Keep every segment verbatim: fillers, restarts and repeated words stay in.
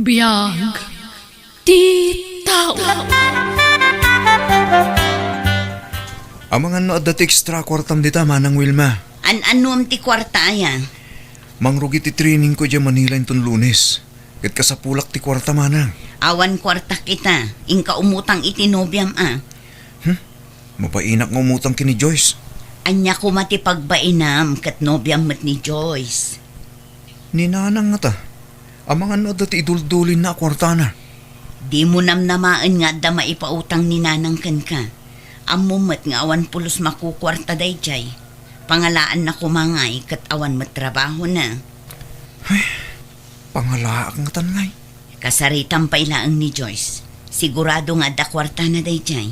Biag ti tao. Amangan no adda ti extra a kuartam dita, Manang Wilma? An-annom ti kuarta aya? Mangrugi ti training ko idiay Manila inton Lunes. Ket kasapulak ti kuarta, Manang. Awan kuartak ita. Inka umutang iti nobiam a. Hmm? Mabainak nga umutang ken ni Joyce. Ania koma ti pagbainam ket nobiam met ni Joyce? Ni Nanang ngata. Amangan no adda ti iduldulinna a kuartana. Dimo namnamaen nga adda maipautang ni Nanang kenka. Ammom met nga awan pulos makukuarta daydiay. Pangalaanna koma ngay ket awan met trabahona. Ay, pangalaak ngatan ngay. Kasaritam pay laeng ni Joyce. Sigurado nga adda kuartana daydiay.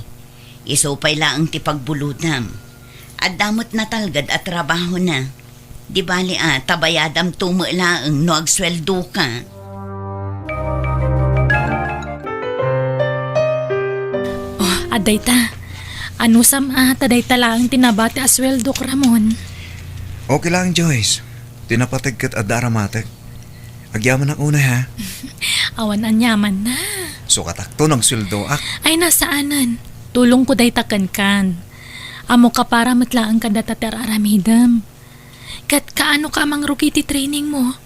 Isu pay laeng ti pagbulodam. Adda met natalged a trabahona. Di bali a, ta bayadamto met laeng no agsueldoka. Oh, adda ita. Anusam a, ta dayta laeng ti nabati a sueldok, Ramon. Okay laeng, Joyce. Ti napateg ket adda aramatek. Agyamanak unay, ha? Awan aniamanna. Sukatakto no agsueldoak. Ay, na, saanen. Tulongko dayta kenkan. Ammok a para met laeng kadata ti ar-aramidem. Ket kaanoka a mangrugi ti training mo?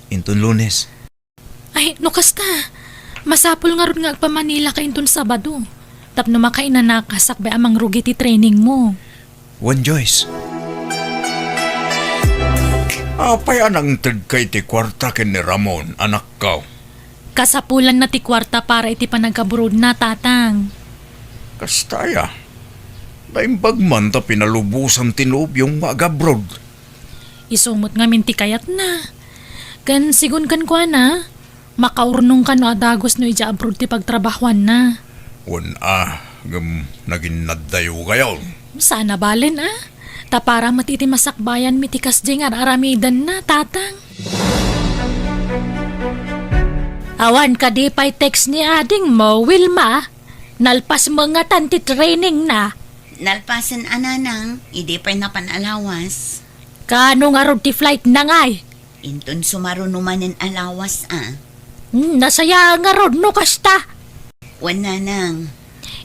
Inton Lunes. Ay, no kasta, masapul ngarud nga agpa-Manilaka inton Sabado, tapno makainanaka sakbay a mangrugi ti training mo. Wen, Joyce. Apay a nangtedka iti kuarta ken ni Ramon, anakko? Kasapulanna ti kuarta para iti panag-abroadna, Tatang. Kasta aya? Naimbag man ta pinalubosam ti nobiom nga ag-abroad. Isu met ngamin ti kayatna. Ken sigun kenkuana, makaurnongka no adagusno idiay abroad ti pagtrabahoanna. Wen a, ngem naginnaddayo gayon. Saan a balen a? Ta para met iti masakbayanmi ti kasdiay nga ar-aramidenna, Tatang. Awan kadi pay text ni adingmo, Wilma? Nalpasmo ngatan ti trainingna? Nalpasen a, Nanang, idi pay napan a lawas. Kaano ngarud ti flightna ngay? Inton sumaruno manen a lawas a. Hmm, nasayaat ngarud no kasta. Wen, Nanang.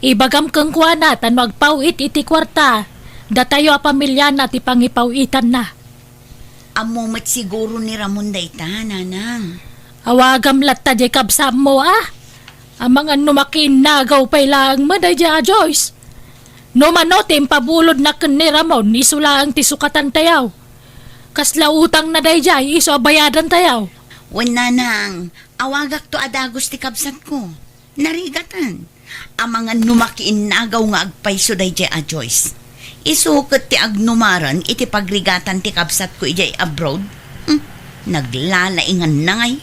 Ibagam kenkuana ta no agpaw-it iti kuarta, datayo a pamiliana ti pangipaw-itanna. Ammo met siguro ni Ramon dayta, Nanang. Awagam latta diay kabsatmo a. Amangan no makiinnagaw pay laeng met daydiay a Joyce. No mano ti impabulodna ken ni Ramon, isu laeng ti sukatantayo. Kasla utangna daydiay, isu a bayadantayo. Wen, Nanang, awagakto a dagus ti kabsatko. Narigatan. Amangan no makiinnagaw nga agpayso daydiay a Joyce. Isu ket ti agnumaran iti pagrigatan ti kabsatko idiay abroad. Hmm, naglalaingannangay.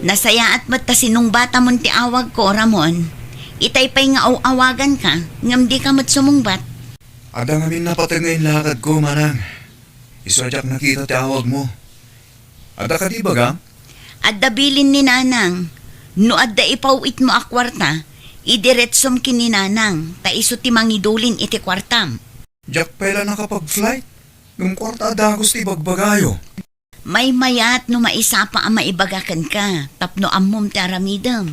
Nasayaat met ta sinungbatamon ti awagko, Ramon. Itay pay nga aw-awaganka, ngem dika met sumungbat. Adda ngamin napateg nga inlakadko, Manang. Isu a diak nakita ti awagmo. Adda kadi ibagam? Adda bilin ni Nanang. No adda ipaw-itmo a kuarta, idiretsom ken ni Nanang, ta isu ti mangidulin iti kuartam. Diak pay la nakapag-flight, ngem kuarta a dagus ti ibagbagayo. Maymayat no maisapa a maibaga kenka, tapno ammom ti aramidem.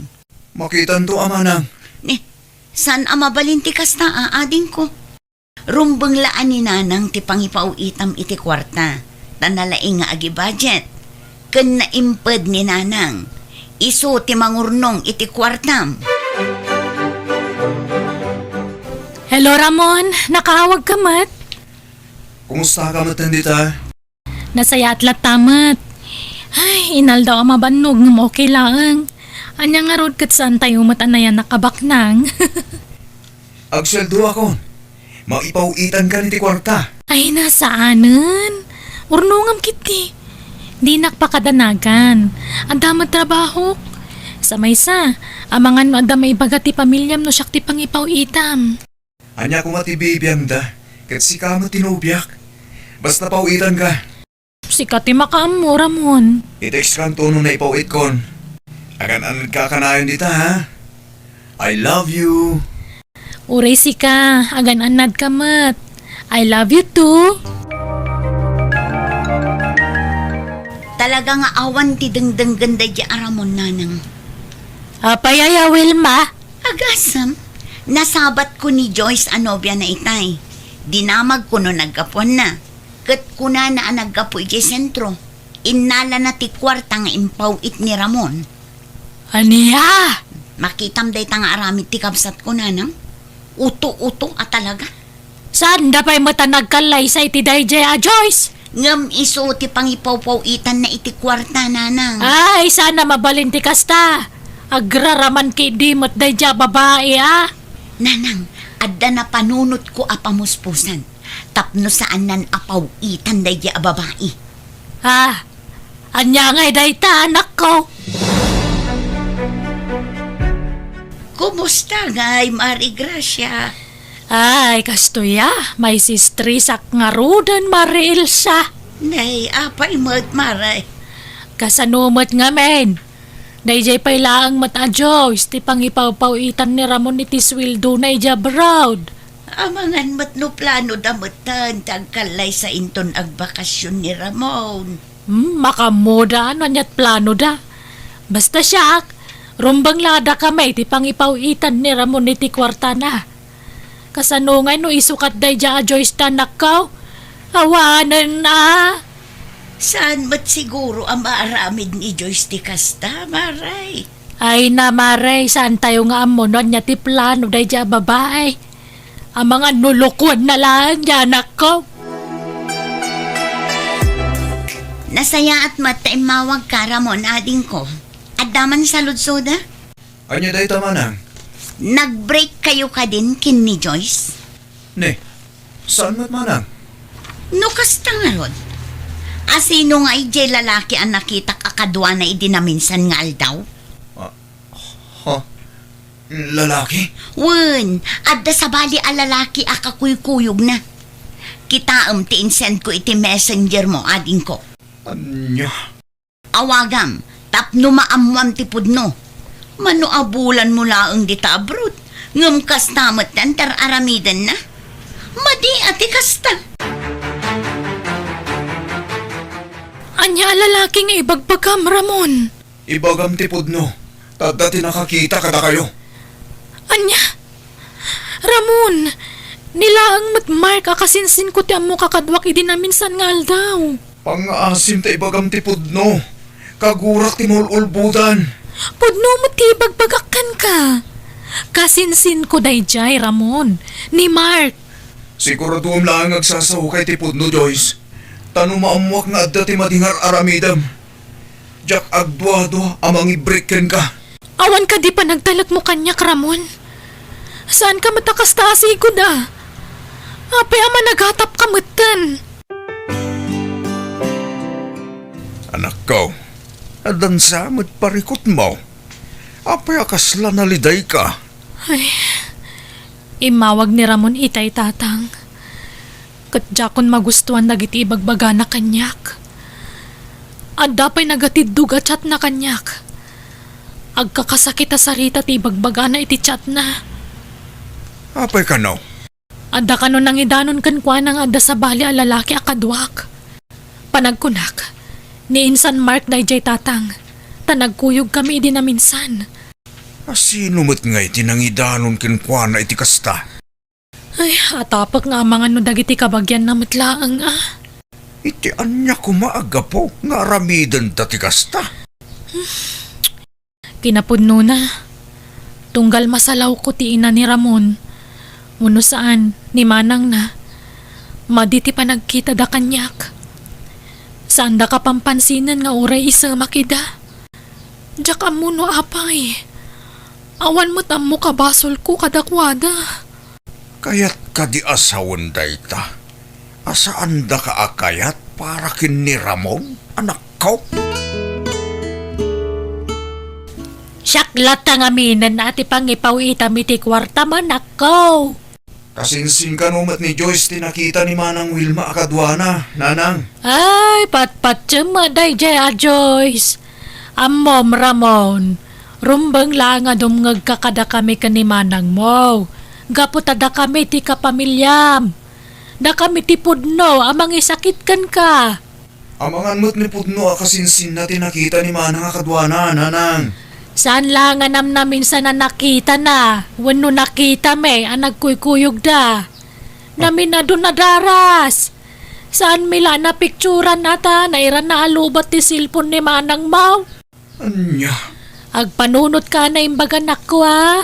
Makitanto a, Manang. Ni, saan a mabalin ti kasta a, adingko? Rumbeng la a ni Nanang ti pangipaw-itam iti kuarta, ta nalaing nga agi-budget. Ken naimped ni Nanang, isu ti mangurnong iti kuartam. Hello, Ramon. Nakaawagka met? Kumustaka met dita? Nasayaat latta met. Ay, inaldaw a mabannog ngem okay laeng. Ania ngarud ket saantayo met a nayanak a baknang? Agsueldoakon. Maipaw-itankan iti kuarta. Ay, na, saanen. Urnongam ketdi. Dinak pakadanagan. Adda met trabahok. Sa maysa, amangan no adda maibaga ti pamiliam no siak ti pangipaw-itam. Ania koma ti bibiangda, ket sika met ti nobiak. Basta paw-itanka. Sika ti makaammo, Ramon. I-text kanto no naipaw-itkon. Agan-annadka a kanayon dita, ha? I love you. Uray sika, agan-annadka met. I love you too. Talaga nga awan ti dengdenggen daydi a Ramon, nanang. Apay aya, Wilma? Agasem, nasabatko ni Joyce a nobiana itay. Dinamagko no naggapuanna. Ket kunana a naggapu idiay sentro. Innalana ti kuarta nga impaw-it ni Ramon. Ania? Makitam dayta nga aramid ti kabsatko, nanang. Uto-uto a talaga. Saanda pay met a nagkallaysa iti daydiay a Joyce? Ngem isu ti pangipaw-paw-itanna iti kuarta, nanang. Ay, saan a mabalin ti kasta. Agraraman ketdi met daydiay a babai, a? Nanang, adda napanunotko a pamuspusan tapno saannan a paw-itan daydiay a babai. Ah, ania ngay dayta, anakko? Kumusta ngay, Mari Gracia? Ay, kastoy a, maisistrisak ngaruden, Mari Elsa. Nay, apay met, Mari? Kasano met ngamin? Daydiay pay laeng met a Joyce ti pangipawpaw-itan ni Ramon iti suweldona idiay abroad. Amangan met no planoda metten ti agkallaysa inton agbakasyon ni Ramon. Hmm, makaammoda no ania't planoda. Basta siak, rumbeng la a dakami ti pangipaw-itan ni Ramon iti kuartana. Kasano ngay no isukat daydiay a Joyce ta, anakko? Awanen a. Saan met siguro a maaramid ni Joyce ti kasta, Mari? Ay na, Mari, saantayo nga ammo no ania ti plano daydiay a babai. Amangan no lokoenna laeng diay anakko. Nasayaat met ta immawagka, Ramon, adingko. Adda man saludsoda? Ania dayta, manang? Nag-break kayo kadin ken ni Joyce? Ne, saan met, manang? No kasta ngarud, asino ngay diay lalaki a nakitak a kaduana idi naminsan nga aldaw? Ah, ha? Lalaki? Wen, adda sabali a lalaki a kakuykuyogna. Kitaem ti insendko iti messenger mo, adingko. Ania? Awagam tapno maammoam ti pudno. Mano a bulanmo laeng dita abroad, ngem kasta met ti ar-aramidenna? Madi a ti kasta. Ania a lalaki nga ibagbagam, Ramon? Ibagam ti pudno, ta adda ti nakakita kadakayo. Ania? Ramon, ni laeng met Mark a kasinsinko ti ammoka kaduak idi naminsan nga aldaw. Pangngaasim ta ibagam ti pudno. Kagurak ti maul-ulbodan. Pudno met ti ibagbagak kenka. Kasinsinko daydiay, Ramon, ni Mark. Siguradoem laeng nga agsasaoka iti pudno, Joyce. Ta no maammoak nga adda ti madi nga ar-aramidem, diak agduadua a mangibreak kenka. Awan kadi panagtalekmo kaniak, Ramon? Saanka met a kasta a sigud a? Apay a managatapka metten? Anakko, addan sa met parikutmo. Apay a kasla nalidayka? Ay, immawag ni Ramon itay, Tatang. Ket diakon magustuan dagiti ibagbagana kaniak. Adda pay nagatiddog a chatna kaniak. Agkakasakit a sarita ti ibagbagana iti chatna. Apay kano? Adda kano nangidanon kenkuana nga adda sabali a lalaki a kaduak. Panagkunak, ni insan Mark daydiay, Tatang, ta nagkuyogkami idi naminsan. Asino met ngay ti nangidanon kenkuana iti kasta? Ay, atapek nga amangan no dagiti kabagianna met laeng a. Iti ania koma a gapu nga aramidenda ti kasta? Kinapudnona, tunggal masalawko ti ina ni Ramon, wenno saan, ni manangna, madi ti panagkitada kaniak. Saanda kapampansinan nga uray isemak ida. Diak ammo no apay. Awan met ammo kabasolko kadakuada. Kayat kadi a sawen dayta? A saandaka a kayat para ken ni Ramon, anakko? Siak latta ngaminen a ti pangipaw-itam iti kuartam, anakko. Kasinsin kano met ni Joyce ti nakita ni Manang Wilma a kaduana, nanang? Ay, patpatiem a daydiay a Joyce. Ammom, Ramon, rumbeng laeng a dumngegka kadakami ken ni manangmo, gapu ta dakami ti kapamiliam. Dakami ti pudno a mangisakit kenka. Amangan met ni pudno a kasinsinna ti nakita ni Manang a kaduana, Nanang. Saan la nga namnaminsan a nakitana, wenno nakitami a nagkuykuyogda. Naminadon a daras. Saanmi la a napikturan a ta nairanna a lobet ti cellphone ni Manang Mau. Ania? Agpanunotka a naimbag, anakko, a?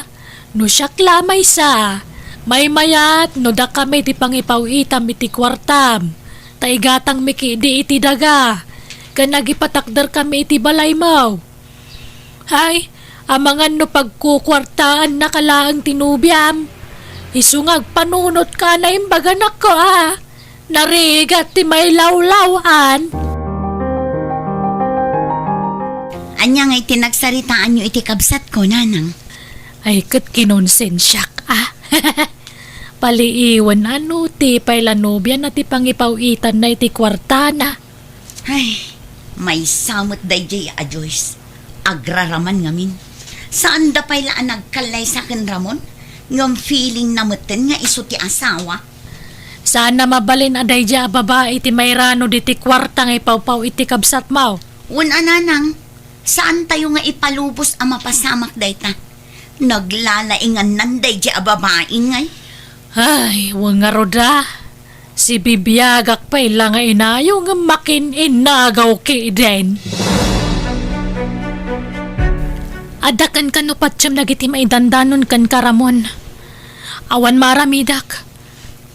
No siak la maysa, maymayat no dakami ti pangipaw-itam iti kuartam, ta igatangmi ketdi iti daga, ken agipatakderkami iti balaymo. Ay, amangan no pagkukuartaannaka laeng ti nobiam. Isu nga agpanunotka a naimbag, anakko, a? Narigat ti mailawlaw-an. Ania ngay ti nagsaritaanyo iti kabsatko, Nanang? Ay, ket kinonsensiak, a. Paliiwen a no ti pay la nobiana ti pangipaw-itanna iti kuartana. Ay, maysa met daydiay a Joyce. Agraraman ngamin. Saanda pay la a nagkallaysa ken Ramon, ngem feelingna metten nga isu ti asawa. Saan a mabalin a daydiay a babai ti mairano diti kuarta nga ipawpaw iti kabsatmo. Wen a, Nanang, saantayo nga ipalubos a mapasamak dayta. Naglalaingannan daydiay a babai ngay. Ay, wen ngarud a. Sibibiagak pay la nga inayo ngem makin-innagaw ketdin. Adda kenka no patiem dagiti maidandanon kenka, Ramon. Awan maaramidak.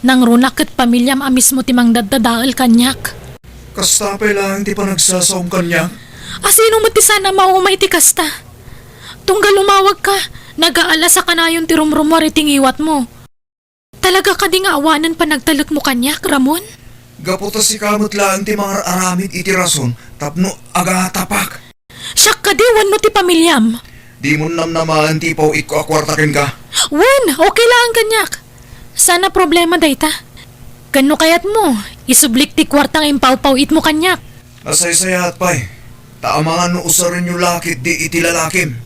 Nangruna ket pamiliam a mismo ti mangdaddadael kaniak. Kasta pay laeng ti panagsasaom kaniak. A sino met ti saan a mauma iti kasta? Tunggal umawagka, nagaal-asa kanayon ti rumrumuar iti ngiwatmo. Talaga kadi nga awanen panagtalekmo kaniak, Ramon? Gapu ta sika met laeng ti mangar-aramid iti rason tapno agatapak. Siak kadi wenno ti pamiliam? Dimon namnamaen ti ipaw-itko a kuarta kenka. Wen, okay laeng kaniak. Saan a problema dayta. Ken no kayatmo, isublik ti kuarta nga impawpaw-itmo kaniak. Nasaysayaat pay, ta amangan no usarenyo la ketdi iti lalakim.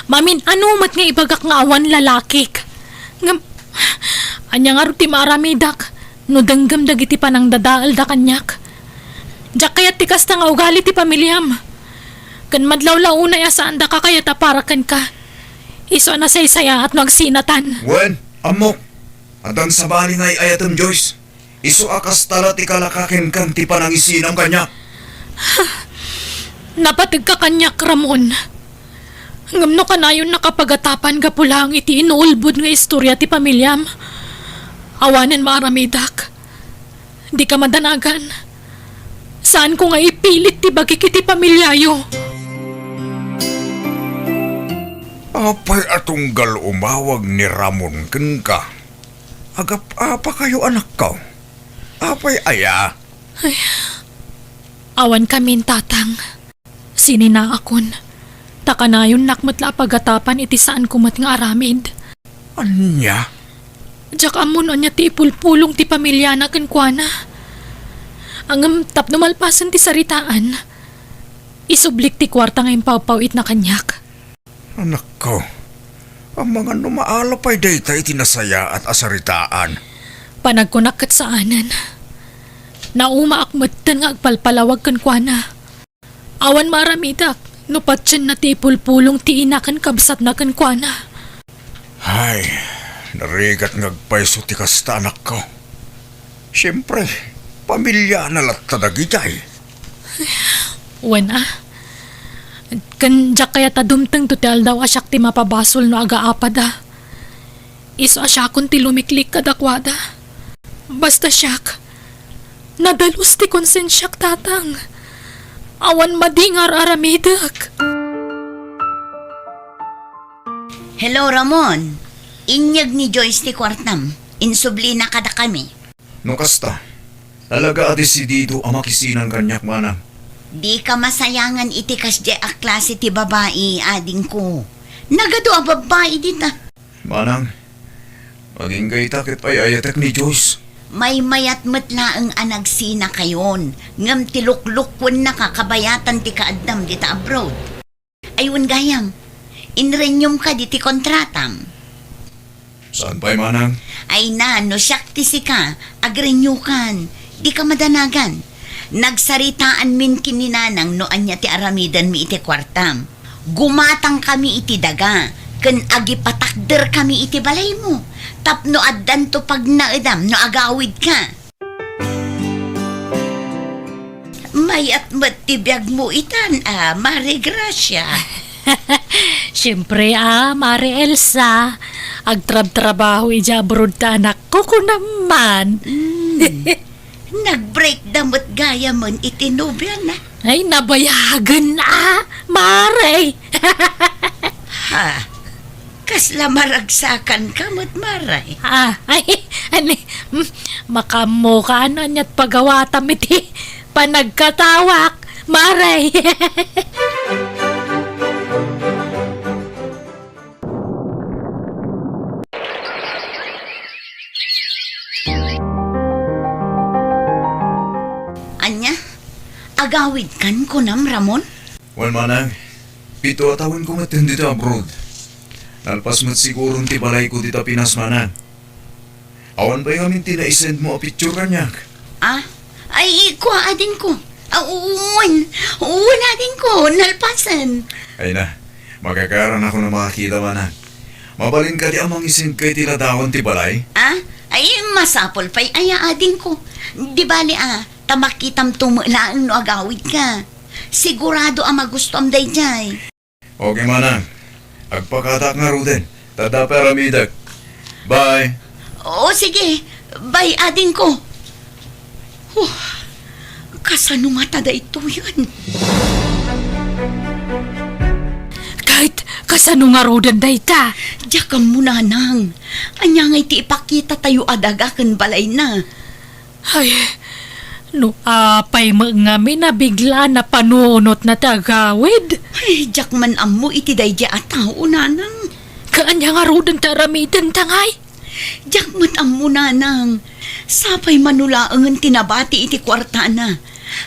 Mamin-ano met nga ibagak nga awan lalakik. Ngem, ania ngarud ti maaramidak no denggem dagiti panangdadaelda kaniak? Diak kayat ti kasta nga ugali ti pamiliam. Ken madlaw la unay a saandaka kayat a para kenka. Isu a nasaysayaat no agsinatan. Wen, ammok, addan sabali nga ay-ayatem, Joyce. Isu a kasta la ti kalaka kenka ti panangisinam kaniak. Napategka kaniak, Ramon. Ngem no kanayonnaka pagatapan gapu laeng iti inuulbod nga istorya ti pamiliam, awanen maaramidak. Dika madanagan. Saanko nga ipilit ti bagik iti pamiliayo. Apay a tunggal umawag ni Ramon kenka? Agap-apakayo, anakko. Apay aya? Ay, awan kamin, Tatang. Sininaakon. Ta kanayonnak met la a pagatapan iti saanko met nga aramid. Ania? Diak ammo no ania ti ipulpulong ti pamiliana kenkuana. Ngem tapno malpasen ti saritaan, isublik ti kuarta nga impawpaw-itna kaniak. Anakko, amangan no maala pay dayta iti nasayaat a saritaan. Panagkunak ket saanen. Naumaak metten nga agpalpalawag kenkuana. Awan maaramidak no patienna ti ipulpulong ti ina ken kabsatna kenkuana. Ay, narigat nga agpayso ti kasta, anakko. Siempre, pamiliana latta dagidiay. Wen a. Ken diak kayat a dumtengto ti aldaw a siak ti mapabasol no agaapada. Isu a siakon ti lumiklik kadakuada. Basta siak, nadalus ti konsensiak, Tatang. Awan madi nga ar-aramidek. Hello, Ramon. Inyeg ni Joyce ti kuartam. Insublina kadakami. No kasta, talaga a desidido a makisinan kaniak, manang. Dika masayangan iti kasdiay a klase ti babai, adingko. Nagadu a babbai dita. Manang, agingga ita ket ay-ayatek ni Joyce. Maymayat met laeng a nagsinakayon, ngem ti luklukkuennaka kabayatan ti kaaddam dita abroad. Ay, wen gayam, inrenyum kadi ti kontratam? Saan pay, manang? Ay na, no siak ti sika, agrenyukan. Dika madanagan. Nagsaritaanmin ken ni Nanang no ania ti aramidenmi iti kuartam. Gumatangkami iti daga, ken agipatakderkami iti balaymo, tapno addanto pagnaedam no agawidka. Mayat met ti biagmo itan, a, Mare Gracia. Siempre, a, Mare Elsa. Agtrabtrabaho idiay abroad ta anakko, kunam man. Mm. Nag-break da met gayamen iti nobiana. Ay, nabayagen, a, Mare. Ha? Kasla maragsakanka met, Mare. A, ay, ani, mm, makaammoka no aniat pagawatam iti panagkatawak, Mare. Ania? Agawidkan kunam, Ramon? Wen, manang, pito a tawenko met ditoy abroad. Nalpas met siguron ti balayko dita Pinas, manang. Awan pay ngamin ti naisendmo a picture kaniak. A? Ay, kua, adingko. A, wen, wen, adingko, nalpasen. Ay na, makakaaranakon a makakita, manang. Mabalin kadi a mangisend ka iti ladawan ti balay? A? Ay, masapul pay aya, adingko. Di bali, a, ta makitamto met laeng no agawidka. Sigurado a magustuam daydiay. Okay, manang. Agpakadaak ngaruden. Ta adda pay aramidek. Bye. O, sige. Bye, adingko. Huh, kasano ngata daytoyen? Ket, kasano ngaruden dayta? Diak ammo, nanang. Ania ngay ti ipakitatayo a daga ken balayna? Ay, no apay met ngamin a bigla a napanunotna ti agawid? Ay, diak man ammo iti daydiay a tao, nanang. Ket ania ngaruden ti aramidenta ngay? Diak met ammo, nanang. Sapay mano laengen ti nabati iti kuartana.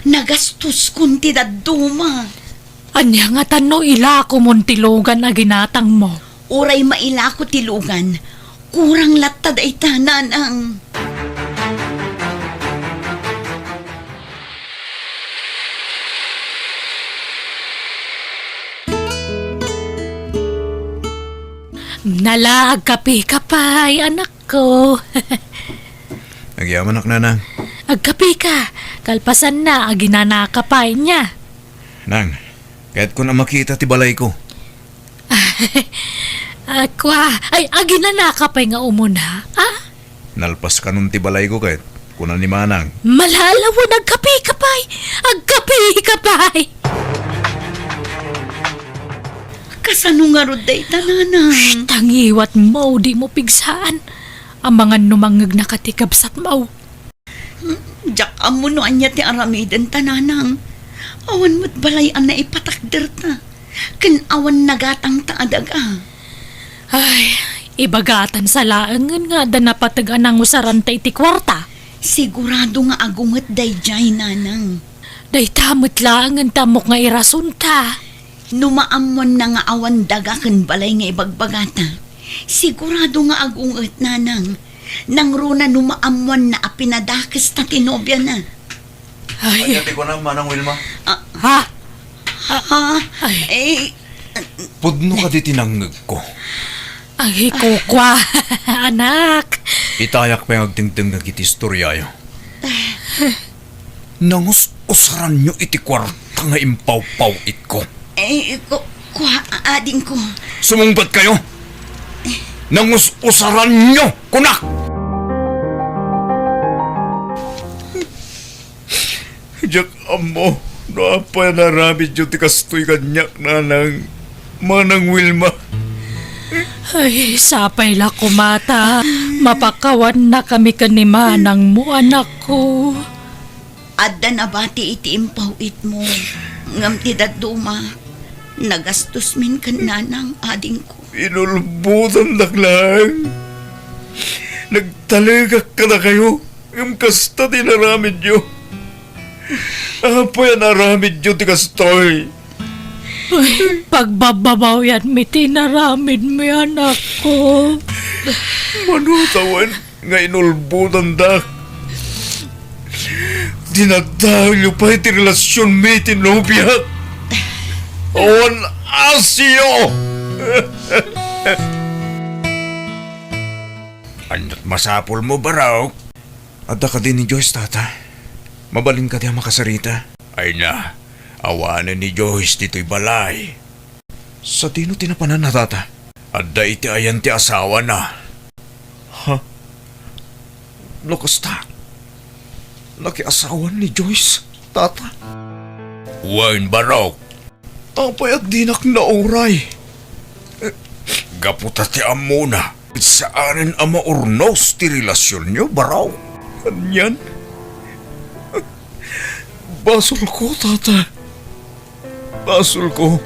Nagastoskon ti dadduma. Ania ngata no ilakomon ti lugan a ginatangmo? Uray mailako ti lugan, kurang latta dayta, nanang. Nala, agkapika pay, anakko. Agyamanak, nanang. Agkapika, kalpasanna, aginanaka pay nia. Nang, kayatkon a makita ti balayko. A, kua, ay, aginanaka pay nga umuna, a? Nalpaskanon ti balayko ket, kuna ni manang. Malalawan, agkapika pay! Agkapika pay! Kasano ngarud dayta, nanang? Shh, tangiwatmo, dimo pigsaan. Amangan no mangngegnaka ti kabsatmo. Hmm, diak ammo no ania ti aramidenta, nanang. Awan met balay a naipatakderta. Ken awan nagatangta a daga. Ay, ibagatan sa laengen nga adda napateg a nangusaranta iti kuarta. Sigurado nga agunget daydiay, nanang. Dayta met laengen ti ammok nga irasonta. No maammoanna nga awan daga ken balay nga ibagbagata, sigurado nga agunget, nanang. Nangruna no maammoanna a pinadakesta ti nobiana. Ay. Ania ti kunam, Manang Wilma? Ah. Ha? Ah, ay. Eh, pudno kadi ti nangngegko. Ay, kukua, anak. Itayak pay nga agdengdengngeg iti istoriayo. Nangus-usaranyo iti kuarta nga impawpaw-itko. Eh, ku-, kua, adingko. Sumungbatkayo! Nangus-usaranyo, kunak! Diak ammo no apay a naaramidyo ti kastoy kaniak, nanang, Manang Wilma. Ay, sapay la koma ta mapakawannakami ken ni manangmo, anakko. Adda nabati iti impaw-itmo, ngem ti dadduma, nagastos min ken nanang, adingko. Inulbodandak laeng. Nagtalegak kadakayo, ngem kasta ti inaramidyo. Apay a naaramidyo ti kastoy? Ay, pagbababawyanmi ti inaramidmi, anakko. Mano a tawen nga inulbodandak. Dinadaelyo pay ti relasionmi ti nobiak. Awan asio! Ania't masapulmo, Barok? Adda kadi ni Joyce, Tata? Mabalin kadi a makasarita? Ay na, awanen ni Joyce ditoy balay. Sadino ti napananna, Tata? Adda iti ayan ti asawana. Ha? No kasta, nakiasawan ni Joyce, Tata? Wen, Barok. Apay a dinak nauray? Gapu ta ti ammona, saanen a maurnos ti relasionyo, Barok. Anian? Basolko, Tata. Basolko.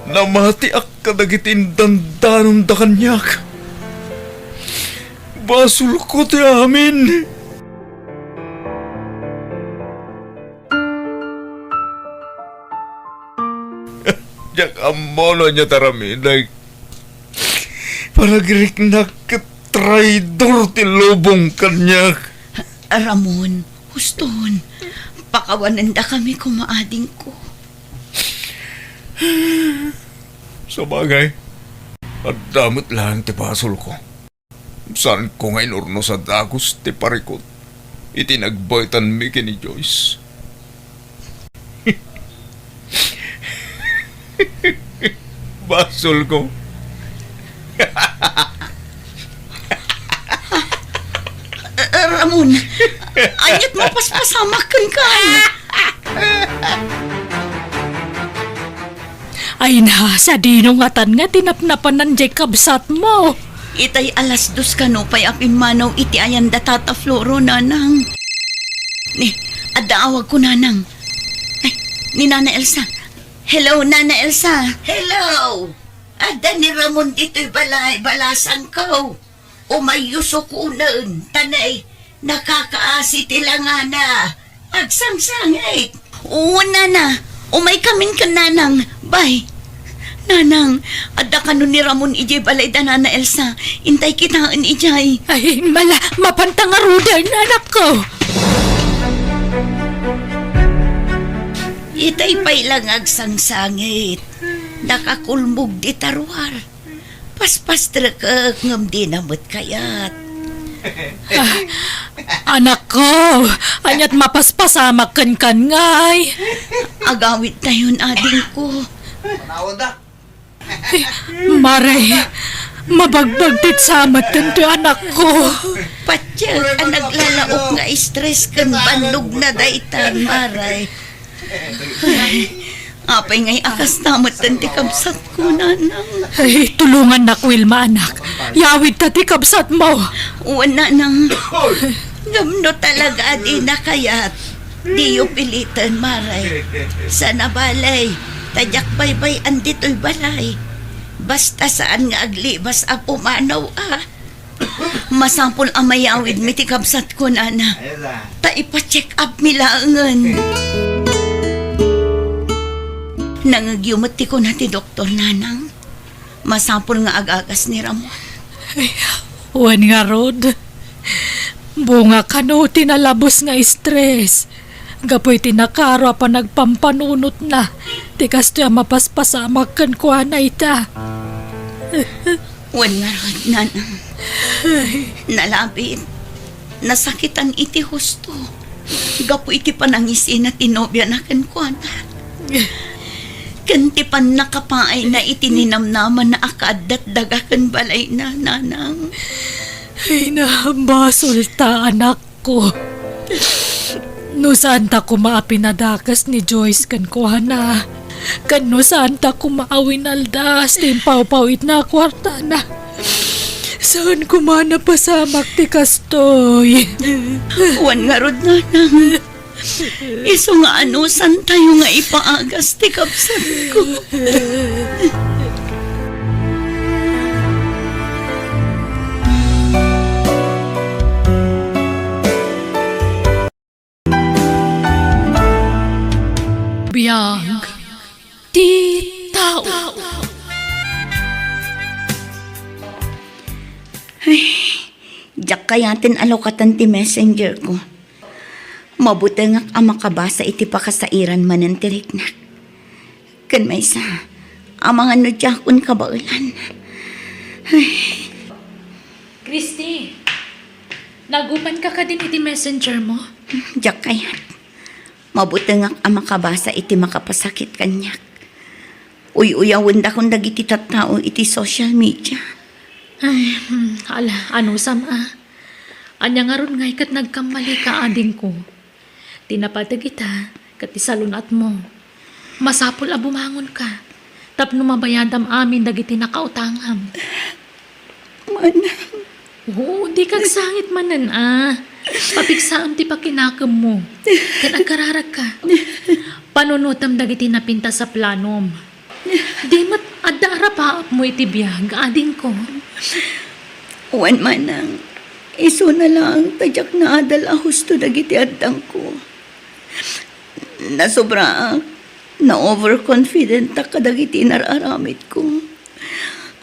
Namatiak kadagiti indandanonda kaniak. Basolko ti amin. Diak ammo no ania ti aramidek. Panagriknak ket traidor ti lubong kaniak. Ramon, huston. Pakawanendakami koma, adingko. Sabagay, adda met laeng ti basolko. Saanko nga inurnos a dagus ti parikut iti nagbaetanmi ken ni Joyce. Basolko. Ramon, ania't mapaspasamak kenka? Ay na, sadino ngatan nga ti napnapanan diay kabsatmo? Itay alas dos kano pay a pimmanaw iti ayan da Tata Floro, nanang. Ni, adda awagko, nanang. Ay, ni Nana Elsa. Hello, Nana Elsa. Hello! Adda ni Ramon ditoy balay, balasangko. Umayyo sukonen, ta nay, nakakaasi ti langana. Agsangsangit. Oo, nana. Umaykamin ken nanang. Bay. Nanang, adda kano ni Ramon idiay balay da Nana Elsa. Intay kitaen idiay. Ay, mala, mapanta ngaruden, anakko. Itay pay la nga agsangsangit. Nakakulmog dita ruar. Paspastrekek ngem dina met kayat. Ah, anakko, ania't mapaspasamak kenkan ngay? Agawidtayon, adingko. Ay, Maray, mabagbagtit sa met daytoy anakko. Patiek a naglalaok nga stress ken bannogna dayta, Maray. Ay, apay ngay a kasta metten ti kabsatko, nanang? Ay, tulongannak, Wilma, anak. Yawidta ti kabsatmo. Wen, nanang. Ngem no talaga a dina kayat, diyo piliten, Maray. Saan a balay, ta diak baybay-an ditoy balay. Basta saan nga aglibas a pumanaw a. Masapul a mayawidmi ti kabsatko, nana. Ta ipa-check up mi laengen. Nangngegyo met ti kuna ti doktor, nanang. Masapul nga agagas ni Ramon. Ay, wen ngarud. Bunga kano ti nalabes nga stress. Gapu iti nakaro a panagpampanunotna, ti kastoy a mapaspasamak kenkuana ita. Wen ngarud, nanang. Nalabit, nasakitan iti husto. Gapu iti panangisina ti nobiana kenkuana. Ken ti pannakapaayna iti ninamnamana a kaaddat daga ken balayna, nanang. Ay, nabasolta, anak. Ko. No saanta koma a pinadakes ni Joyce kenkuana, ken no saanta koma a winaldas ti impawpawitna a kuartana, saan koma napasamak ti kastoy. Wen ngarud, nanang. Isu nga anusantayo nga ipaagas ti kabsatko. Biag ti tao. Ay, diak kayaten a lukatan ti messenger ko. Mabutengak a makabasa iti pakasairan manen ti riknak. Ken maysa, amangan no diakon kabaelan. Ay. Christy, nagupanka kadin iti messenger mo? Diak kayat. Mabutengak a makabasa iti makapasakit kaniak. Uy-uyawendakon dagiti tattao iti social media. Ay, hmm, ala, anusam a. Ania ngarud ngay ket nagkammalika, adingko? Ti napateg ita ket ti salun-atmo. Masapul a bumangonka tapno mabayadam amin dagiti nakautangam. Manang. Oo, dika agsangit manen a. Papigsaem ti pakinakemmo. Ket agkararagka. Panunotem dagiti napintas a planom. Di met adda arapaapmo iti biag, adingko. Wen, manang, isuna laeng ta diak naadal a husto dagiti addangko. Nasobraak, na-overconfidentak kadagiti inar-aramidko.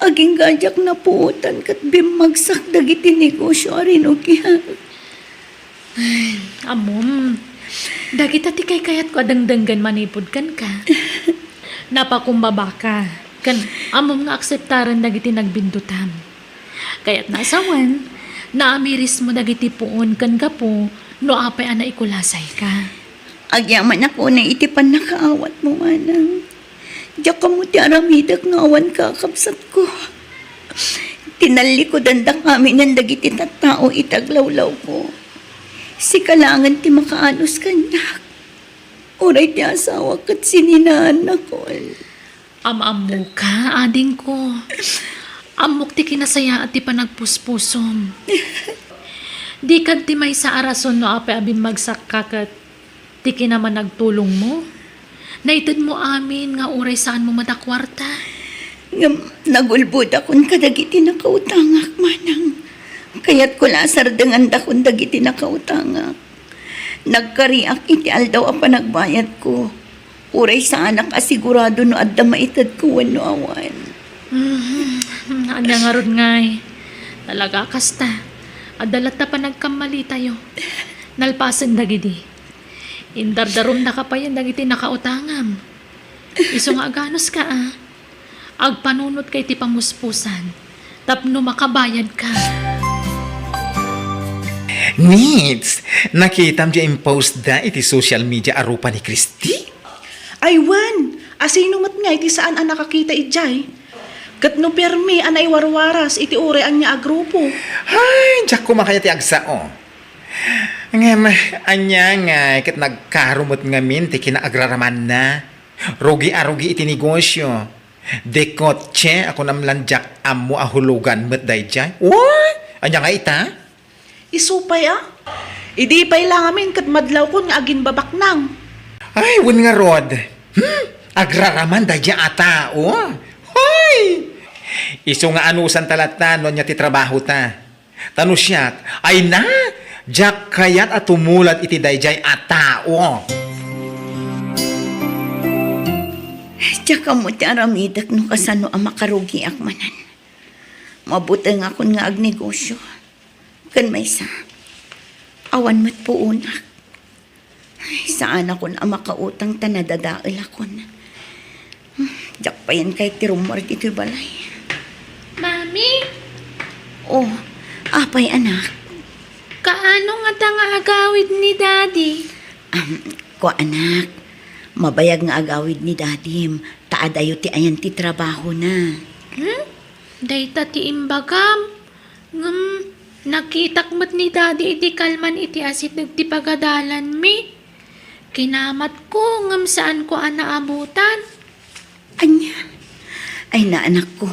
Agingga diak napuotan ket bimmagsak dagiti negosio a rinugiak. Ay, ammom, dagita ti kaykayatko a dengdenggen manipud kenka. Napakumbabaka, ken ammom nga akseptaren dagiti nagbindutam. Kayatna a sawen, naamirismo dagiti puon ken gapu no apay a naikulasayka. Agyamanak unay iti pannakaawatmo, manang. Diak ammo ti aramidek no awan kakabsatko. Tinallikudandak aminen dagiti tattao iti aglawlawko. Sika laengen ti makaanos kaniak. Uray ti asawak ket sininaannakon. Am-ammoka, adingko. Ammok ti kinasayaat ti panagpuspusom. Dika ti maysa a rason no apay a bimmagsakka ket ti kinamanagtulongmo. Naitedmo amin nga uray saanmo met a kuarta. Ngem nagulbodakon kadagiti nakautangak, manang. Kayatko la a sardengandakon dagiti nakautangak. Nagkariak iti aldaw a panagbayadko. Uray saanak a sigurado no adda maitedko wenno awan. Mhm. Ania ngarud ngay? Talaga kasta. Adda latta panagkammalitayo. Nalpasen dagidi. Indardarumdaka payen dagiti nakautangam. Isu nga aganuska a. Agpanunotka iti pamuspusan tapno makabayadka. Nits, nakitam diay impostda iti social media a rupa ni Christy? Ay wen, asino met ngay ti saan a nakakita idiay? Ket no permi a naiwarwaras iti uray ania a grupo? Ay, diak koma kayat ti agsao. Ngem, ania ngay ket nagkaro met ngamin ti kinaagraramanna? Rugi a rugi iti negosio. Dikotse a kunam lan diak ammo a hulugan met daydiay. Uy! Ania nga ita? Isu pay a? Idi pay la ngamin ket madlawkon nga aginbabaknang. Ay, wen ngarud. Hmm? Agraraman daydiay a tao? Hoy! Isu nga anusanta latta no ania ti trabahota. Ta no siak, ay na, diak kayat a tumulad iti daydiay a tao. Diak ammo ti aramidek no kasano a makarugiak manen. Mabutengakon nga agnegosio. Ken maysa, awan met puonak. Ay, saanakon a makautang ta nadadaelakon. Hmm, diak payen kayat ti rummuar ditoy balay. Mami? Oh, apay, anak? Kaano ngata nga agawid ni Daddy? Am, kua, anak, mabayag nga agawid ni Dadim, ta adayo ti ayan ti trabahona. Hmm? Dayta ti imbagam? Ngem, nakitak met ni Daddy idi kalman iti asideg ti pagadalanmi. Kinamatko, ngem saanko a naabutan. Ania? Ay, naanakko.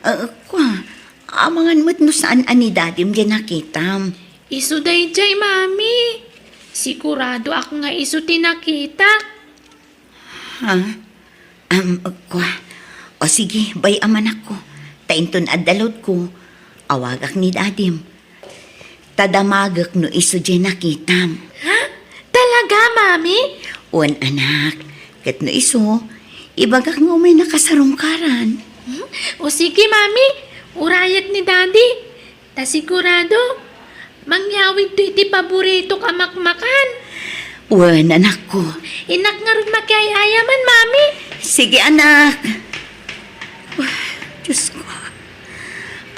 Ah, kua, amangan met no saan a ni Dadim diay nakitam. Isu daydiay, Mami. Siguradoak nga isu ti nakitak. Ha? Am, kua. O sige, bay-am, anakko. Ta inton adda loadko, awagak ni Dadim. Ta damagek no isu diay nakitam. Ha? Talaga, Mami? Wen, anak. Ket no isu, ibagak nga umaynaka sarungkaran. Hmm? O sige, Mami. Urayek ni Daddy. Ta sigurado, mangyawidto iti paboritok a makmakan. Wen, anakko. Innak ngarud makiay-ayaman, Mami. Sige, anak. Diyos ko,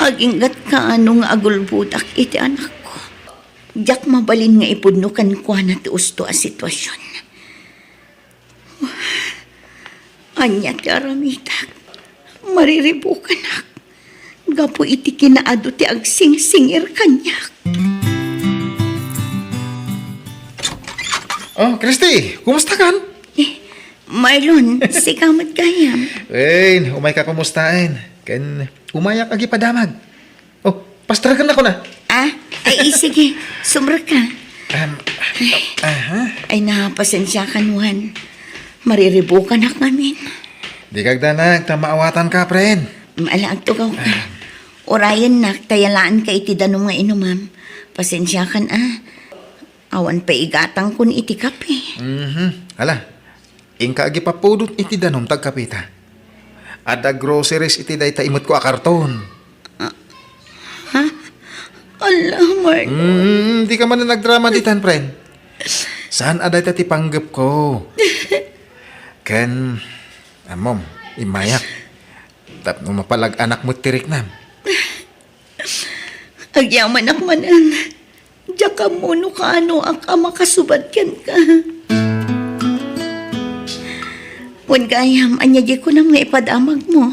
aginggat kaano nga agulbodak iti anakko. Diak mabalin nga ipudno kenkuana ti usto a sitwasyon. Ania ti aramidak? Mariribukanak gapu iti kinaadu ti agsingsingir kaniak. Oh, Christy, kumusta kan? Eh, Marlon, sika met gayam. Wen, umayka kumustaen. Ken umayak agipadamag. Oh, pastreken ako na. Ah, ay, sige. Sumrek ka. Um, aha. Ay na, pasensiakan, Juan. Mariribukanak ngamin. Di kagdanag, ta maawatanka, friend. Ala, agtugaw ka. Urayennak, ta yalaanka iti danum nga inumam. Pasensiakan, ah. Awan pay igatangkon iti kape. Mhm. Ala, inka agipapudot iti danum ta agkapeta. Adda groceries iti dayta imetko a karton. Ah, ha? Ala, Mark. Mm, di ka man nagdrama ditan, friend. Saan a dayta ti panggepko? Ken, ammom, immayak. Tapno mapalag-anak met ti riknam. Agyamanak manen. Diak ammo no kaanoak a makasubad kenka. Wen gayam, ania diay kunam nga ipadamagmo?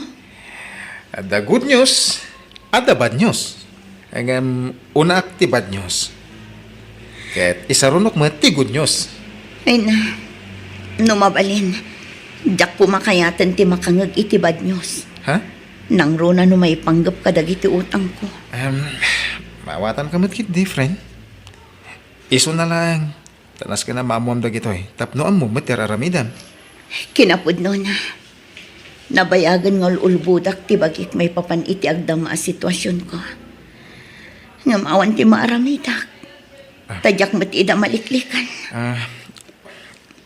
Adda good news, adda bad news. Ngem, unaak ti bad news. Ket isarunok met ti good news. Ay na, no mabalin, diak koma kayaten ti makangeg iti bad news. Ha? Nangruna no maipanggep kadagiti utangko. Em, maawatanka met ketdi, friend. Isuna laeng, ta nasken a maammuam dagitoy, tapno ammom met ti ar-aramidem. Kinapudnona, nabayagen nga ul-ulbodak ti bagik maipapan iti agdama a situasionko. Ngem awan ti maaramidak. Ah. Ta diak met ida maliklikan. Ah,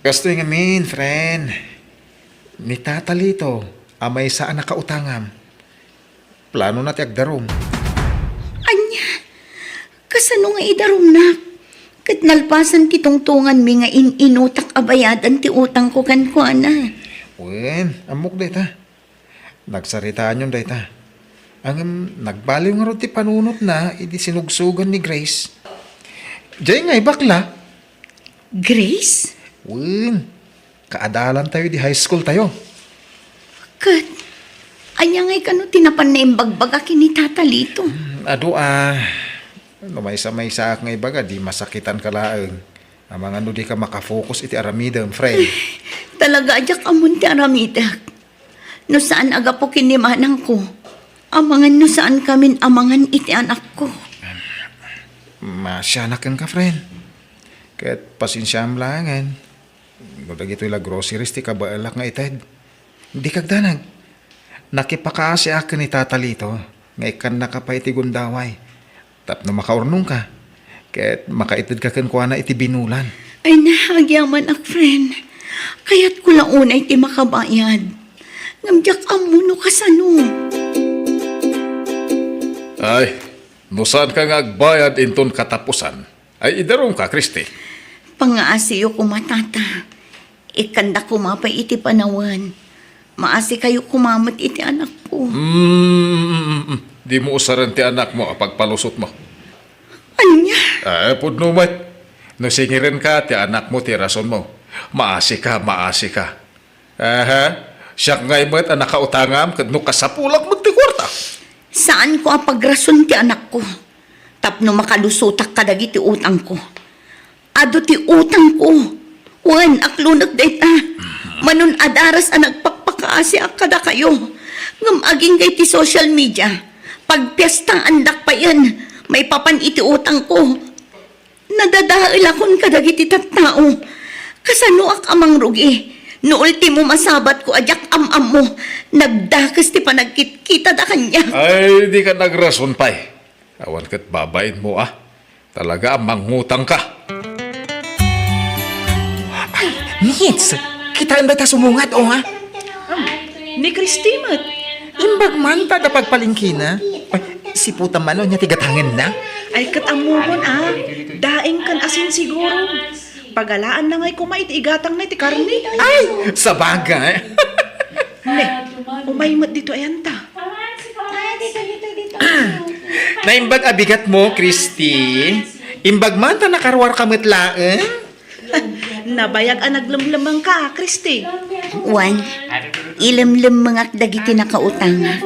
kastoy ngamin, friend. Ni Tata Lito, a maysa a nakautangam. Planona ti agdarum. Ania? Kasano nga idarumnak? Ket nalpasan ti tungtunganmi nga in-inutak a bayadan ti utangko kenkuana. Wen, ammok dayta. Nagsaritaanyon dayta. Ngem nagbaliw ngarud ti panunotna idi sinugsogan ni Grace. Diay ngay bakla. Grace? Wen, kaadalantayo idi high school tayo. Ket, ania ngay kano ti napan naimbagbaga ken ni Tata Lito? Hmm, adu a, no maysa-maysaak nga ibaga, di masakitanka laeng. Amangan no dika makafocus iti aramidem, friend. Talaga a diak ammon ti aramidek. No saan a gapu ken ni manangko, amangan no saankamin amangan iti anakko. Masianak kenka, friend. Ket pasensiam laengen. No dagitoy la groceries ti kabaelak nga ited, dika agdanag. Nakipakaasiak ken ni Tata Lito nga ikkannaka pay iti gundaway tapno makaurnongka ket makaitedka kenkuana iti binulan. Ay na, agyamanak, friend. Kayatko la unay ti makabayad. Ngem diak ammo no kasano. Ay, no saanka nga agbayad inton katapusan, ay idarumka, Christy. Pangaasiyo koma, Tata. Ikkanda koma pay iti panawen. Maasikayo koma met iti anakko. Mm, mm, mm, mm. Dimo usaren ti anakmo a pagpalusotmo. Ania? Eh, pudno met. No singirenka ti anakmo ti rasonmo. Maasika, maasika. Aha, siak ngay met a nakautangam ket no kasapulak met ti kuarta. Saanko a pagrason ti anakko tapno makalusotak kadagiti utangko. Adu ti utangko. Wen, aklonek dayta. Manon a daras a nagpakpakaasiak kadakayo. Ngem agingga iti social media, pagpiestaandak payen maipapan iti utangko. Nadadaelakon kadagiti tattao. Kasanoak a mangrugi no ultimo masabatko a diak am-ammo, nagdakes ti panagkitkitada kaniak? Ay, dika nagrason pay. Awan ket babainmo a. Talaga a mangutangka. Ay, Nits! Kitaem dayta sumungad, o, ha? Ni Christy met. Imbag man ta adda pagpalengkena. Ay, siputan man, o, nia ti gatangenna? Ay, ket ammomon, a. Daing ken asin siguro. Pagalaanna ngay koma iti igatangna iti karne. Ay, sabagay. Ne, umay met dito ayanta. Ah, dito, dito, dito. Naimbag a bigat mo, Christy. Imbag man ta nakaruarka met laeng. Nabayag a naglemlemmengka, Christy. Wen, ilemlemmengak dagiti nakautangak.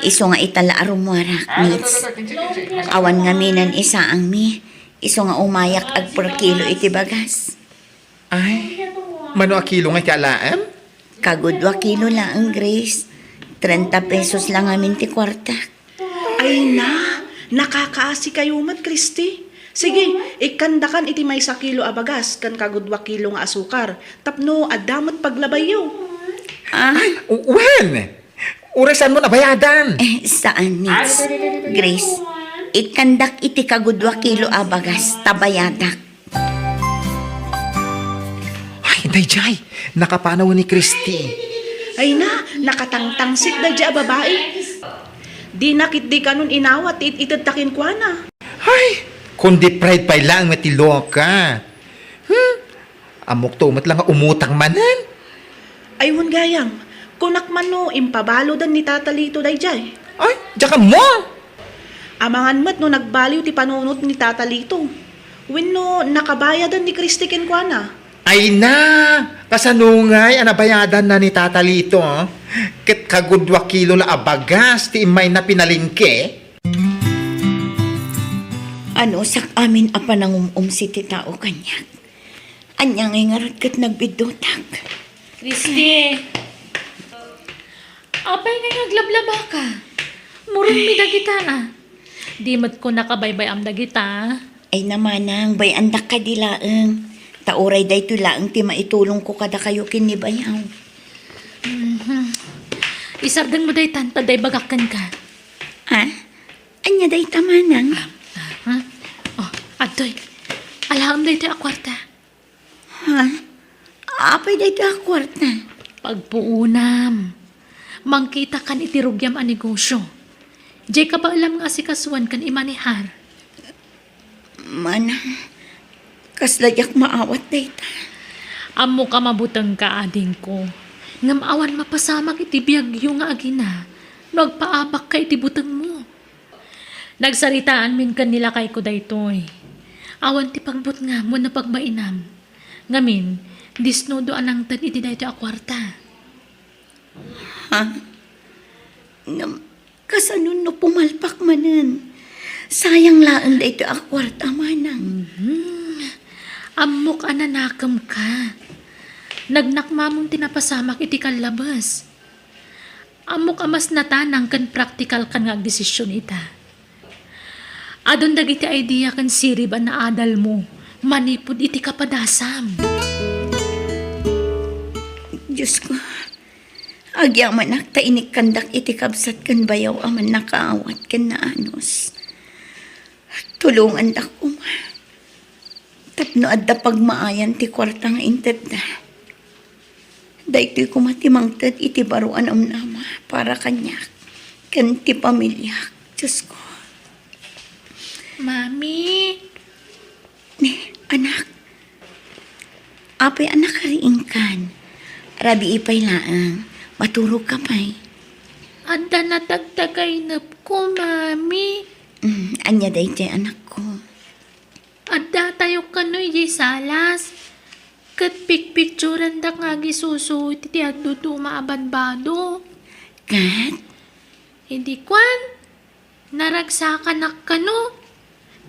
Isu nga ita la a rummuarak, Nits. Awan ngamin a isaangmi. Isu nga umayak agperkilo iti bagas. Ay, mano a kilo nga iti alaem? Kagudua kilo laeng, Grace. Trenta pesos la ngamin ti kuartak. Ay na, nakakaasikayo met, Christy. Sige, ikkandakan iti maysa kilo a bagas ken kagudua kilo nga asukar tapno adda met paglabayyo. Ah, Wen! Uray saan mo nabayadan? Eh, saan, Nits? Grace, ikkandak iti kagudua kilo a bagas, ta bayadak. Ay, dayjay, nakapanaw ni Christy. Ay na, nakatangtangsit dayjay a babai. Dina ketdi kanon inawat ti it-itedta kenkuana. Ay, kundi pride pay laeng met ti loka. Hmm? Ammok to met la nga umutang manen. Ay, wen gayam, kunak man no impabalodan ni Tata Lito dayjay. Ay, diak ammo. Amangan met no nagbaliw ti panunot ni Tata Lito. Wenno nakabayadan ni Christy kenkuana. Ay na, kasano ngay a nabayadanna ni Tata Lito? Ket kagudua kilo la a bagas ti immayna pinalengke? Ano, sak-amin a panangum-umsi ti tao kaniak. Ania ngay ngarud ket nagbiddutak? Christy! Apay ngay nga aglablabaka? Muronmi dagita, a. Di met ko nakabaybay-am dagita. Ay na manang, bay-andak kadi laeng. Ta uray daytoy laeng ti maitulongko kadakayo ken ni bayaw. Mhm. Isardeng mo daytan, ta adda ibagak kenka. Ha? Ania dayta manang? Ah, ah, ha? Oh, adtoy. Alaem daytoy a kuarta. Ha? Apay daytoy a kuarta? Pagpuonam. Mangkitakan iti rugiam a negosio. Diay kabaelam nga asikasuan ken imanehar. Manang, kasla diak maawat dayta. Ammok a mabutengka, adingko. Ngem awan mapasamak iti biagyo nga agina no agpaabakka iti butengmo. Nagsaritaanmin ken ni lakayko daytoy. Awan ti pagbutngam wenno pagbainam. Ngamin, disnodo a nangted iti daytoy a kuarta. Ha? Ngem, kasano no pumalpak manen? Sayang laeng daytoy a kuarta, manang. Mhm. Ammok a nanakemka. Nagnakmamon ti napasamak iti kallabes. Ammok a mas natanang ken praktikalkan nga agdesision ita. Adun dagiti idea ken sirib a naadalmo manipud iti kapadasam. Diosko, agyamanak ta inikkandak iti kabsat ken bayaw a mannakaawat ken naanus. Tulongandak koma tapno adda pagmaayan ti kuarta nga intedda. Daytoy koma ti mangted iti baro a namnama para kaniak ken ti pamiliak, Diosko. Mami! Ni, anak. Apay a nakariingkan? Rabii pay laeng. Maturogka pay. Adda natagtagaynepko, Mami. Mm, ania daydiay, anakko? Addatayo kano idiay salas, ket pikpikturandak nga agisusuot iti aduduma a badbado. Ket? Idi kuan, naragsakanak kano,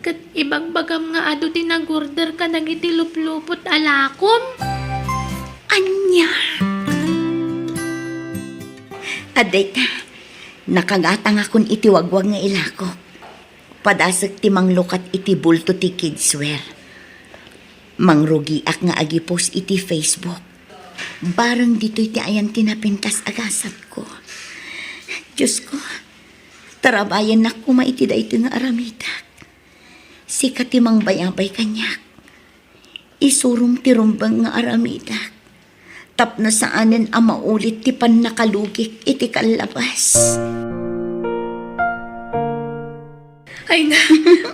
ket ibagbagam nga adu ti nag-order kadagiti luplupot a lakom. Ania? Adda ita, nakagatangakon iti wagwag nga ilakok. Padasek ti manglukat iti bulto ti kidswear. Mangrugiak nga agi-post iti Facebook. Bareng ditoy ti ayan ti napintas a gasatko. Diosko, tarabayannak koma iti daytoy nga aramidak. Sika ti mangbayabay kaniak. Isurom ti rumbeng nga aramidak tapno saanen a maulit ti pannakalugik iti kallabas. Ay na,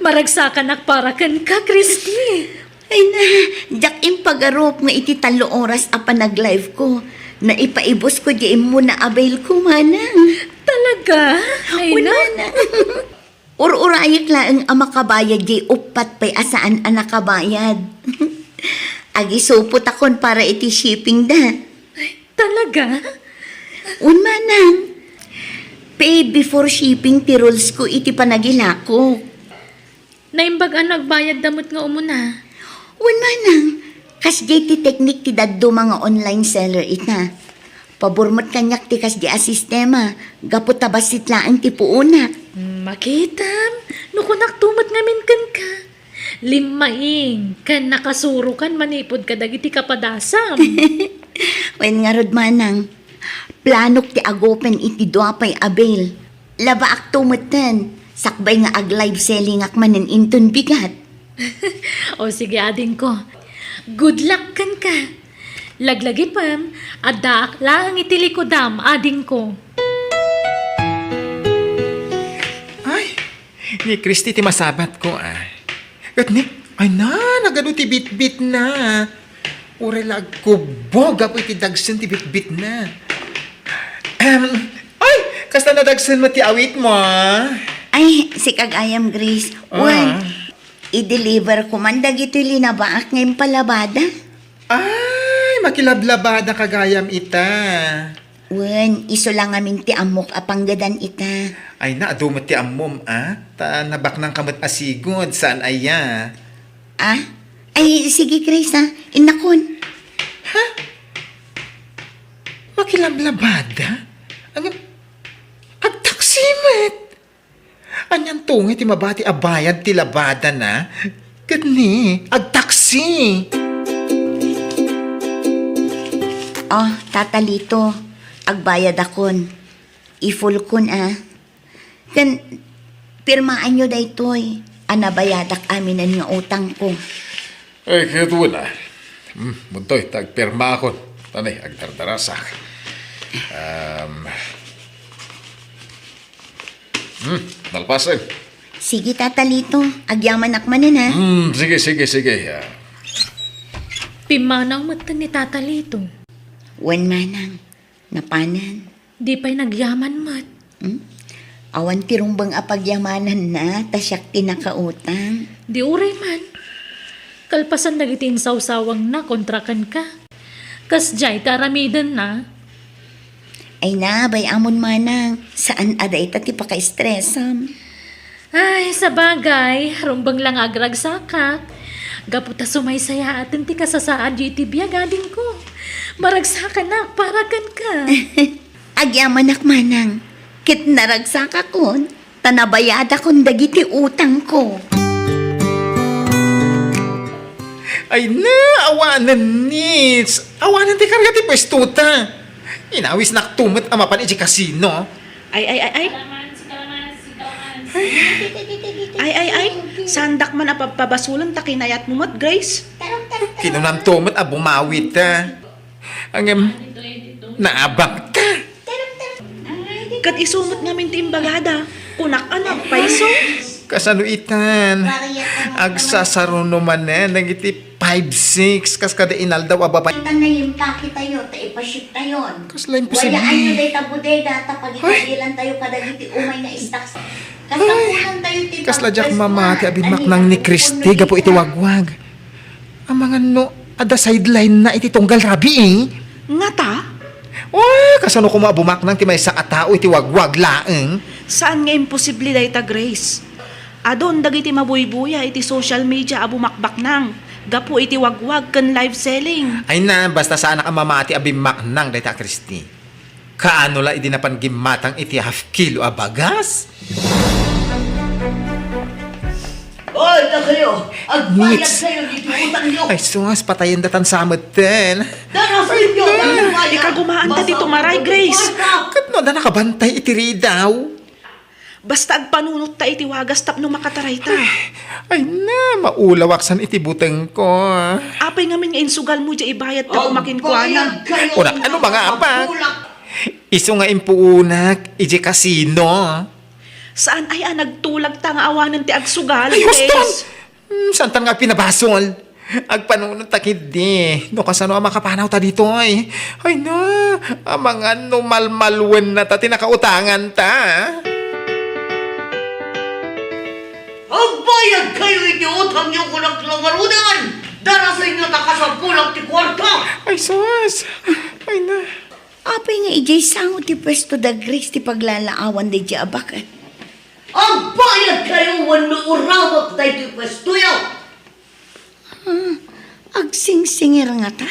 maragsakanak para kenka, Christy. Ay na, diak impagarup nga iti tallo oras a panag-live ko, naipaibus ko di immo na avail ko, manang. Talaga? Ay Wen, na. Manang. Ur-urayek laeng a makabayad di uppat pay a saan a nakabayad. Agisupotakon para iti shipping da. Talaga? Wen, manang. Pay before shipping ti rules ko iti panagilako. Naimbag a nagbayad da met nga umuna. Wen, manang. Kasdiay ti teknik ti dadduma nga online seller ita. Pabor met kaniak ti kasdi a sistema, gapu ta bassit laeng ti puonak. Hmm, makitam, no kunak to met ngamin kenka. Limmaing, ken nakasurokan manipud kadagiti kapadasam. Wen ngarud, manang, planok ti agopen iti dua pay a bill. Labaak to metten, sakbay nga ag-live sellingak manen inton bigat. O sige, adingko. Good luck kenka. Laglagipem, addaak laeng iti likudam, adingko. Ay, ni Christy ti masabatko, ah. Ket ni, ay na, nagadu ti bitbitna. Uray la agkubbo gapu iti dagsen ti bitbitna. Em, ay, kasta nadagsen met ti awitmo, ah. Ay, sika gayam, Grace. Ah. Wen, i-deliver ko man dagitoy linabaak nga impalabada. Ay, makilablabada ka gayam ita. Wen, isu la ngamin ti ammok a panggedan ita. Ay na, adu met ti ammom, a? Ta nabaknangka met a sigud, saan aya? Ah? Ay, sige, Grace, ah. Innakon. Ha? Makilablabada? Ang, agtaksi met. Anianto ngay ti mabati a bayad ti labadana? Ket ni, agtaksi. Oh, Tata Lito, agbayadakon. I-fullkon, ah. Ken, pirmaanyo daytoy a nabayadak aminen nga utangko. Ay, ket wen, ah. Hmm, muntoy, ta agpirmaakon. Tani, agdardarasak. Um, hmm, nalpasen. Sige, Tata Lito. Agyamanak manen, ha? Hmm, sige, sige, sige. Ah. Pimmanaw metten ni Tata Lito. Wen, manang. Napanen. Di pay nagyaman met. Hmm? Awan ti rumbeng a pagyamananna, ta siak ti nakautang. Di uray man. Kalpasan dagiti insawsawangna kontra kenka. Kasdiay ti aramidenna. Ay na, bay-amon manang. Saan a dayta ti pakaistresam. Ay, sabagay, rumbeng la nga agragsakak. Gapu ta sumaysayaaten ti kasasaadyo iti biag, adingko. Maragsakanak para kenka. Agyamanak manang, ket naragsakakon, ta nabayadakon dagiti utangko. Ay na, awanen, Nits. Awanen ti karga ti puestota. Inawisnak to met a mapan iti kasino. Ay, ay, ay, ay. Ay, ay, ay. Saandak man a pabpabasolen ta kinayatmo met, Grace. Kinunam to met a bumawita. Ngem, naabangta. Ket isu met ngamin ti imbagada, kunak a nagpayso. Kasano itan? Agsasaruno manen dagiti five six kas kada inaldaw a babae. Tan nayimpaki tayo, ta ipaship tayon. Kasla imposible. Wayaanyo dayta bodega, ta pagitabilan tayo kadagiti umay nga stocks. Kasapulan tayo ti kasla diak mamati a binmaknang ni Christy gapu iti wagwag. Amangan no, adda sideline na iti tunggal rabii. Ngata? Oh, kasano koma a bumaknang ti maysa a tao iti wagwag laeng? Saan nga imposible dayta, Grace. Adun dagiti mabuybuya iti social media a bumakbaknang gapu iti wagwag ken live selling. Ay na, basta saanak a mamati a bimmaknang dayta a Christy. Kaano la idi napan gimmatang iti half kilo a bagas? Oy, dakayo! Agbayad Nits. Kayo dito utang nyo! Ay, sus, patayen datan sa metten. Darasin nyo! Ay, na. Agbayad! Ikagumaanta ti tumaray, Grace. Ket no, da nakabantay iti ridaw. Basta agpanunot ta iti wagas tapno makataray ta. Ay na, maulawak san iti buteng ko. Apay ngamin nga insugal mo di ibayad ta kumakinkuana. Agbayad kayo, Ora, ano mga apak? Isu nga impuunak, iji kasino. Saan ay a nagtulag ta nga awanen ti agsugal, Ay, huston! Grace? Hmm, saan tan nga pinabasol? Agpanunot ta ketdi no kasano a makapanaw ta ditoy. Ay na, amangan no malmalwen na ta ti nakautanganta. Agbayad kayo iti utangyo, kunak la ngaruden. Darasenyo ta kasapulak ti kuarta. Ay, sus. Ay na. Apay nga idiay sango ti puesto da Grace ti paglalaawan daydiay a baket? Agbayad kayo wenno uramek daytoy puestoyo. Ah, agsingsingir ngata?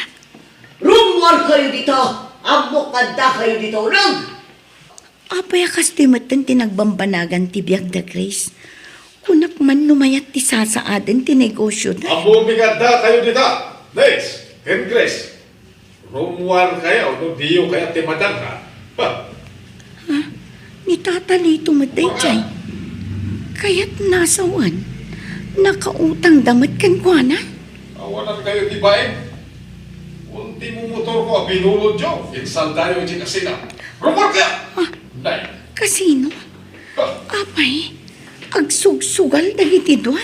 Rummuar kayo dita. Ammok nga adda kayo dita uneg. Apay a kastoy metten ti nagbambanagan ti biag da Grace? Kunak man no mayat ti sasaaden ti negosio da. Ammom nga adda kayo dita, Grace ken Grace. Rummuar kayo no diyo kayat ti madangra. Ha? Ha? Ni Tata Lito met daydiay. Kayat nasawen, nakautang da met kenkuana? Awanan kayo ti bain. Kun ti mumotorko a binulodyo, insaldayo iti kasina. Rummuar kayo! Ah, nay. Kasino? Ah. Apay, agsugsugal dagiti dua?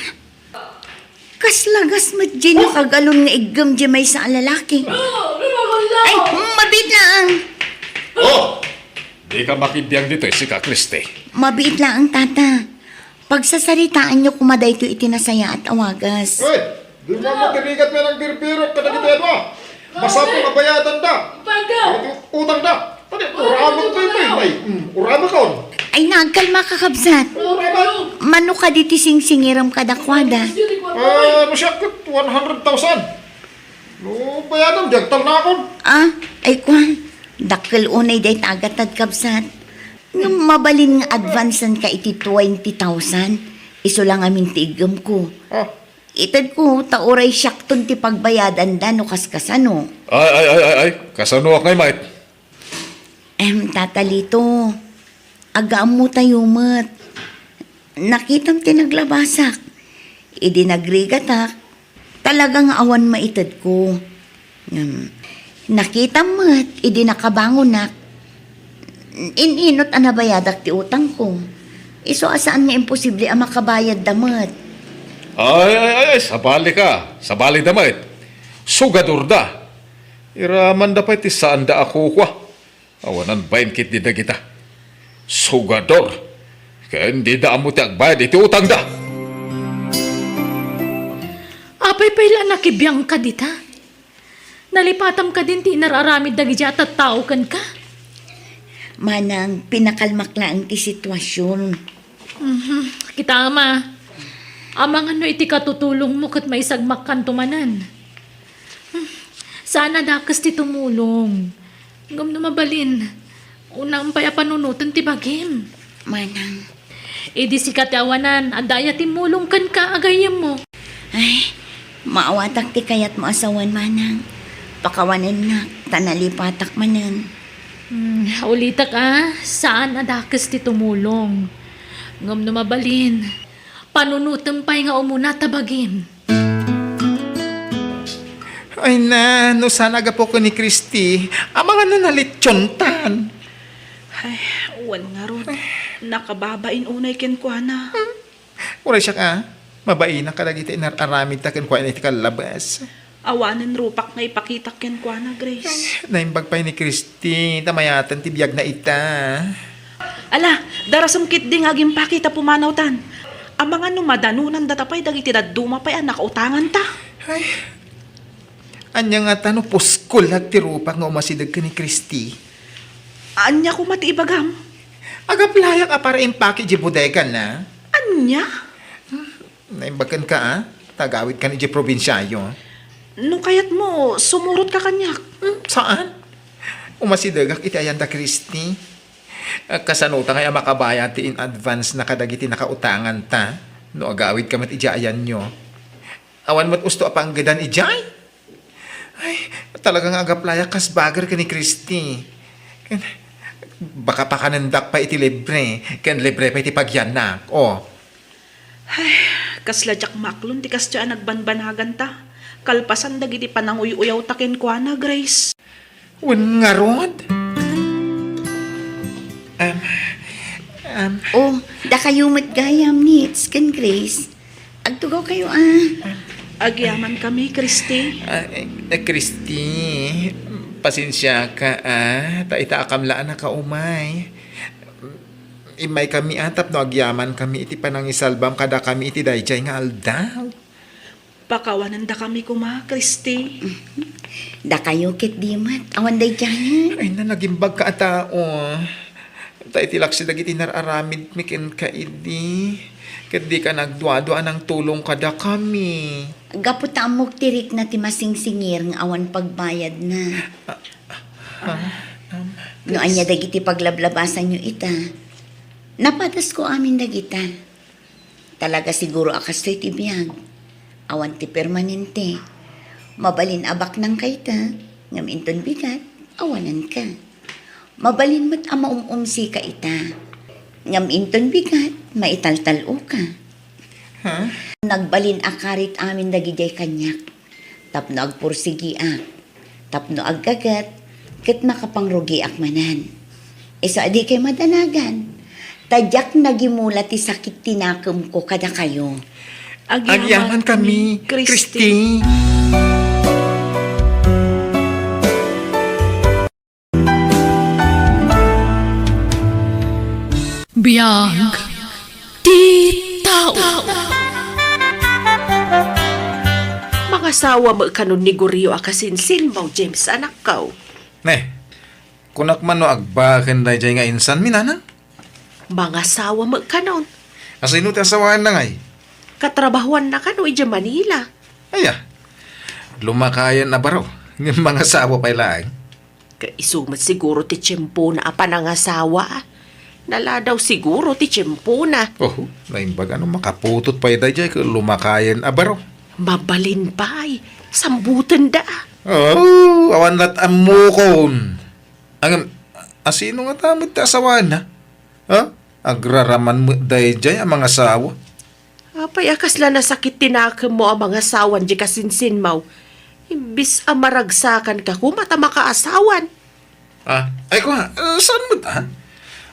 Kasla gas met diay nakagalon nga iggem diay maysa a lalaki. Ay, mabiit laeng. Oh! Dika makibiag ditoy, sika, Christy. Mabiit laeng, Tata. Pagsasaritaanyo koma daytoy iti nasayaat a wagas. Uy! Di mo matirigat nga nagbirbirok kadagiti ano, ah. Masapul a bayadanda. Dagiti utangda. Tadi, uramek tayo, bay, bay. Mm, uramek on. Ay, nagkalma ka, kabsat. Uramek. Mano kadi ti singsingirem kadakuada? Ah, no siya, ket one hundred thousand. No, bayadan, di agtalnakon. Ah, ay, kuan. Dakkel unay dayta a gatad, kabsat. Ngem mabalin nga advancenka iti twenty thousand. Isu la ngamin ti iggemko. Ah. Itedko, ta uray siakton ti pagbayadanda no kaskasano. Ay, ay, ay, ay, ay. Kasanoak ngay, mait? Em, Tata Lito, agaammotayo met. Nakitam ti naglabasak. Idi nagrigatak, talaga nga awan maitedko. Ngem, nakitam met idi nakabangonak. In-inot a nabayadak ti utangko. Isu a saan nga imposible a makabayadda met. Ay, ay, ay, ay, sabali ka. Sabali da met. Sugador da. Iramanda pay ti saanda a kukua. Awanan bain ketdi dagita. Sugador. Ken dida ammo ti agbayad iti utangda. Apay pay la nakibiangka dita? Nalipatam kadin ti inar-aramid dagiti a tattao kenka? Manang, pinakalmak laeng ti situasion. Mhm. Kita, Ama. Amangan no iti katutulongmo ket maisagmakkanto manen. Hmm. Saan a dakes ti tumulong. Ngem no mabalin, unam pay a panunoten ti bagim. Manang. Idi sika ti awanan, adda aya timmulong kenka a gayyemmo? Ay, maawatak ti kayatmo a sawen, Manang. Pakawanennak, ta nalipatak manen. Hmm, ulitek a, saan a dakes ti tumulong. Ngem no mabalin, panunotem pay nga umuna ta bagim. Ay na, no saan a gapu ken ni Christy, amangan no nalitsiontan. Ay, wen ngarud, nakababain unay kenkuana. Hmm. Uray siak a, mabainak kadagiti inar-aramidta kenkuana iti kallabas. Awanen rupak nga ipakitak kenkuana, Grace. Naimbag pay ni Christy, ta mayaten ti biagna ita. Ala, darasem ketdi nga agimpaki ta pumanawtan. Amangan no madanonandata pay dagiti dadduma pay a nakautanganta. Ay, ania ngata no puskol laeng ti rupak nga umasideg ken ni Christy? Ania koma ti ibagam? Agaplayak a para impaki idiay bodegana. Ania? Naimbag kenka, a? Ta agawidkan idiay probinsiayo. No kayatmo, sumurotka kaniak. Hmm, saan? Umasidegak iti ayanda, Christy. Ah, kasanota ngay a makabayad ti in-advance na kadagiti nakautanganta no agawidka met idiay ayanyo? Awan met usto a panggedan idiay? Ay, talaga nga agaplayak kas bagger ken ni Christy. Ken, baka pakanendak pay iti libre, ken libre pay ti pagyannak. Oh. Ay, kasla diak maklon ti kastoy a nagbanbanaganta, kalpasan dagiti pananguy-uyawta kenkuana, Grace. Wen ngarud? Em, em. Oh, dakayo met gayam, Nits, ken Grace. Agtugaw kayo, ah. Agyamankami, Christy. Ah, eh, eh, Christy, pasensiaka, ah. Ta ita a kamla a nakaumay. Immaykami, ah, tapno agyamankami iti panangisalbam kadakami iti daydiay nga aldaw. Pakawanendakami koma, Christy. Dakayo ket di met. Awan daydiayen. Ay, na, nagimbagka a tao. Ta iti laksi dagiti nar-aramidmi kenka idi, ket dika nagduadua a nangtulong kadakami. Gapu ta ammok ti rikna ti masingsingir nga awan pagbayadna. Ah, ah, um, No ania dagiti paglablabasanyo ita, napadasko amin dagita. Talaga siguro a kastoy ti biag. Awan ti permanente. Mabalin a baknang kayta, ngem inton bigat, awananka. Mabalin met a maum-umsika ita, ngem inton bigat, maitaltal-oka. Ha? Nagbalin a karit amin dagidiay kaniak. Tapno agpursigiak, tapno aggaget, ket makapangrugiak manen. Isu a dikay madanagan, ta diak nagimula ti sakit ti nakemko kadakayo. Agyaman kami, Christy. Biag ti tao. Mangasawa met kanon ni Gorio a kasinsinmo, James, anakko. Ne, kunak man no agbaken daydiay nga insanmi, nanang? Mangasawa met kanon. Asino ti asawaenna ngay? Katrabahoanna kano idiay Manila. Aya, lumakayen a baro, ngem mangasawa pay laeng. Ket isu met siguro ti tiempona a panangasawa. Naladaw siguro ti tiempona. Oho, naimbag a no makaputot pay daydiay ket lumakayen a baro. Mabalin pay, sambutenda. Oh, awan lat ammokon. Ngem, asino ngata met ti asawaenna? Ha? Agraraman met daydiay a mangasawa. Apay a kasla nasakit ti nakemmo a mangasawan diay kasinsinmo? Imbes a maragsakanka koma ta makaasawan. Ah, ay kua, eh, saan met, ah?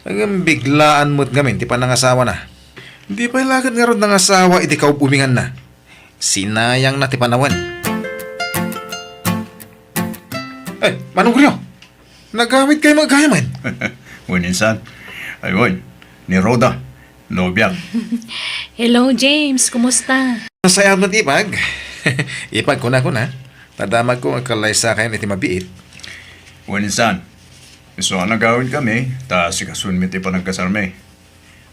Ngem biglaan met ngamin ti panangasawana. Di pay la ket ngarud nangasawa iti kaub-ubinganna. Sinayangna ti panawen. Eh, Manong Rio! Nagawidkay met gayamen? Wen, insan. Ay, wen. Ni Rhoda, nobiak. Hello, James. Kumusta? Nasayaat met, ipag. Ipag, kuna, kuna. Ta damagko nga kallaysakayon iti mabiit. Wen, insan. Isu a nagawidkami, ta asikasoenmi ti panagkasarmi.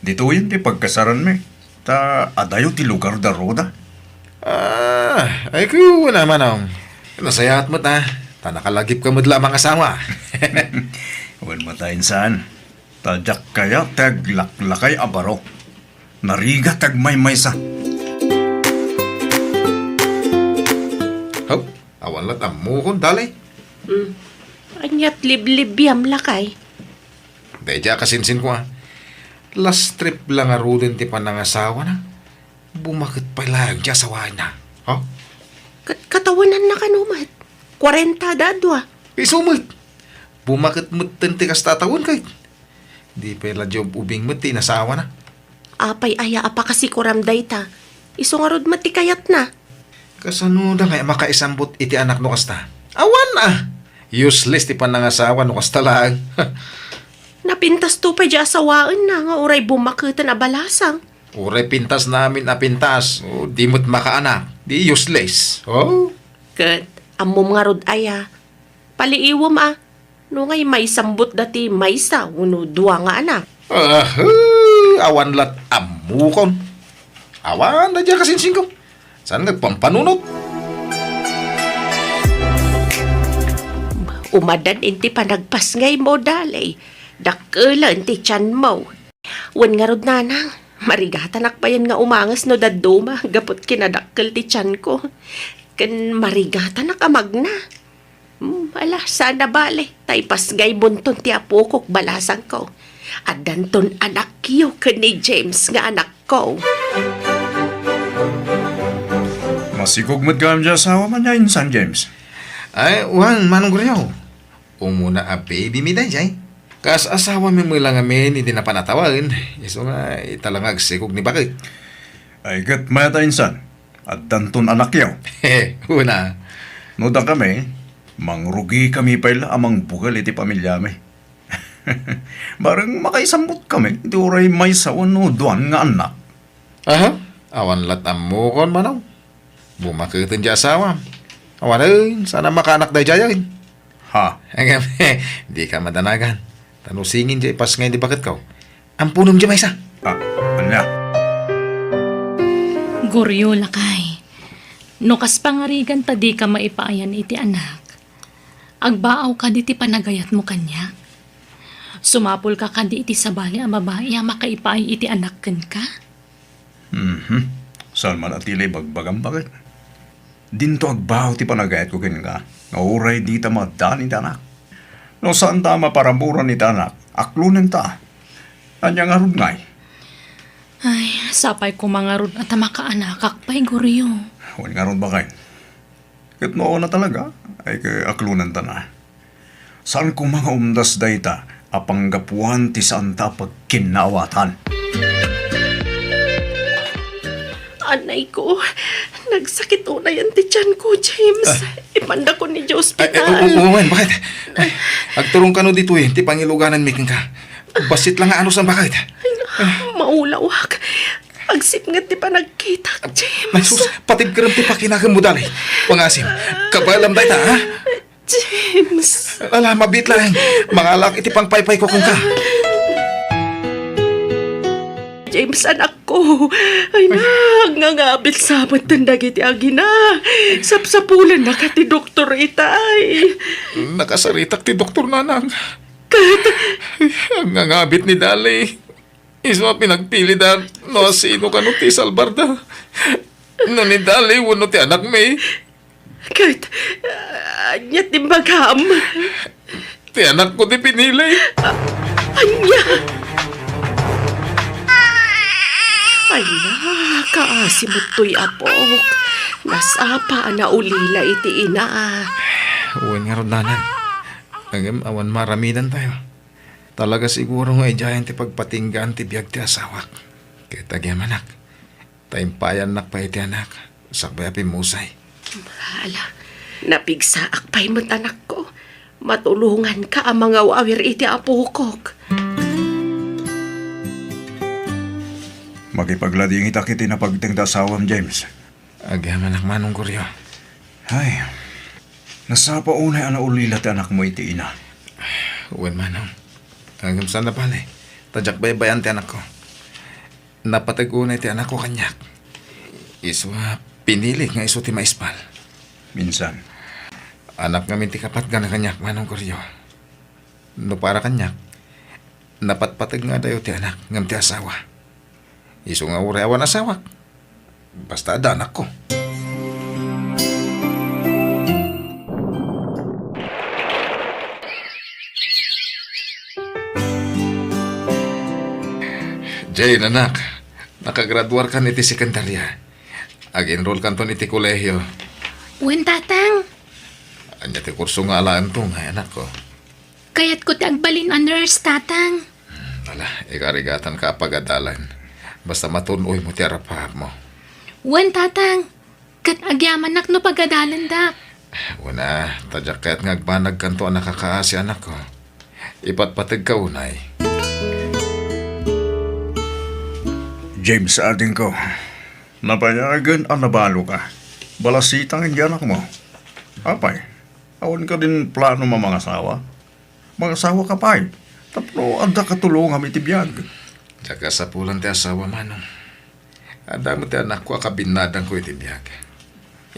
Ditoyen ti pagkasaranmi. Ta adayo ti lugar da Rhoda. Ah, ay, kuna, manong. Nasayaat met, ah. Ta nakalagipka met la a mangasawa. Wen met, insan. Ta diak kayat ti aglaklakay a baro. Narigat ti agmaymaysa. Haw, awan lat ammokon, dali. Hmm. Aniat liblibiam, lakay? Daydiay a kasinsinko, ah. Last trip la ngaruden ti panangasawana. Bumaket pay laeng ti asawaenna. Ha? Kat-, katawenanna kano met? Kuarenta da dua. Isu met. Bumaket metten ti kasta a tawen, ket di pay la diay ub-ubing met ti inasawana. Apay aya a pakasikoram dayta? Isu ngarud met ti kayatna. Kasano da ngay a makaisambut iti anak no kasta? Awan, ah! Useless ti panangasawa no kasta laeng. Napintasto pay diay asawaenna nga uray bumaketen a balasang. Uray pintasna amin a pintas, o di met makaanak, di useless. Oh? Ket, ammom ngarud aya, paliiwem a, no ngay maisambutda ti maysa wenno dua nga anak. Ah, awan lat ammokon. Awan daydiay a kasinsinko. Saan nga agpampanunot? Umadan iti panagpasngaymo, dali. Dakkelen ti tianmo. Wen ngarud, nanang, marigatanak payen nga umanges no dadduma gapu ti kinadakkel ti tianko. Ken marigatanak a magna. Hmm, ala, saan a bale, ta ipasngaymonton ti apokok balasangko. Addanton anakyo ken ni James nga anakko. Masikog met gayam diay asawam ania, insan James? Ay, wen, Manong Guriaw. Umuna a baby mi daydiay. Kas asawami met la ngamin iti napan a tawen, isu nga ita la nga agsikog ni baket. Ay, ket mayat a, insan. Addanton anakyo. Una. No dakami, mangrugikami pay la a mangbukel iti pamilyami. Bareng makaisammutkami iti uray maysa wenno duan nga annak. Aha? Awan lat ammokon, Manong. Bumaketen ti asawam. Awanen, saan a makaanak daydiay. Ha? Agam, dika madanagan. Ta no singin diay ipasngay ti baketko, amponem diay maysa. Ah, ania? Goryo, lakay. No kas pangarigan ta dika maipaayan iti anak, agbaaw kadi ti panagayatmo kaniak? Sumapulka kadi iti sabali a babai a makaipaay iti anak kenka? Mhm. Saan man a ti la ibagbagam, baket? Dinto agbaaw ti panagayatko kenka, nga uray dita maaddaan iti anak. No saanta a maparaburan iti anak, aklonenta. Ania ngarud ngay? Ay, sapay koma ngarud a ta makaanakak pay, Goryo. Wen ngarud, baket. Ket no awan a talaga, ay, ke, aklonenta na. Saan koma nga umdas dayta a panggapuan ti saanta a pagkinnaawatan. Anay ko, nagsakit unayen ti tiyan ko, James. Ah. Ipandako ni Joe Ay, ay, ospital. Oo, oo, wen, baket? Agturong kano ditoy, ti pangilugananmi kenka. Bassit la nga anus, baket? Ay, maulawak. Agsipnget ti panagkitak, James. Ay, sus, patigkerem ti pakinaganmo, dali. Pangasim, kabaelam dayta, ha? James. Ala, mabiit laeng. Mangalak iti pangpaypayko kenka. James, anakko. Ay, nagngangabit sa met dagiti agina. Sapsapulennaka ti doktor itay. Nakasaritak ti doktor, nanang. Ket? Ay, agngangabit ni Dali. Isu a pinagpilida no asino kano ti salbarda. No ni Dali wenno ti anakmi. Ket, ah, ania ti imbagam? Ti anakko ti pinili. Ah, ania? Ay, nakaasi met toy apok. Nasapa a naulila iti ina. Wen ngarud, nanang. Ngem awan maaramidantayo. Talaga siguro nga idiayen ti pagpatinggaan ti biag ti asawak. Ket agyamanak, ta impayannak pay iti anak, sakbay a pimmusay. Ala, napigsaak pay met, anakko. Matulonganka a mangawawir iti apokok. Makipagladingitak iti napagteng ti asawam, James. Agyamanak, Manong Goryo. Ay, nasapa unay a naulila ti anakmo iti ina. Wen, Manong. Ngem saan a bale, ta diak baybay-an ti anakko. Napateg unay ti anakko kaniak. Isu a pinilik nga isu ti maispal. Minsan. Anak ngamin ti kapatgan kaniak, Manong Goryo. No para kaniak, napatpateg nga adayo ti anak ngem ti asawa. Isu nga uray awan asawak, basta adda anakko. Jane, anak, nakagraduarkan iti sekundaria. Ag-enrollkanton iti kolehio. Wen, Tatang. Ania ti kurso nga alaento, ngay anakko? Kayatko ti agbalin a nurse, Tatang. Hmm, ala, ikarigatan ka a pagadalan. Basta matun-oymo ti arap-arapmo. Wen, Tatang. Ket agyamanak no pagadalandak. Wen a, ta diak kayat nga agbanagkanto a nakakaasi, anakko. Ipatpategka unay. James, adingko, nabayagen a nabaloka. Balasitang iti anakmo. Apay, awan kadin plano a mangasawa? Mangasawa ka pay, tapno adda katulongam iti biag. Diak kasapulan ti asawa, Manong. Adda met ti anakko a kabinnadangko iti biag.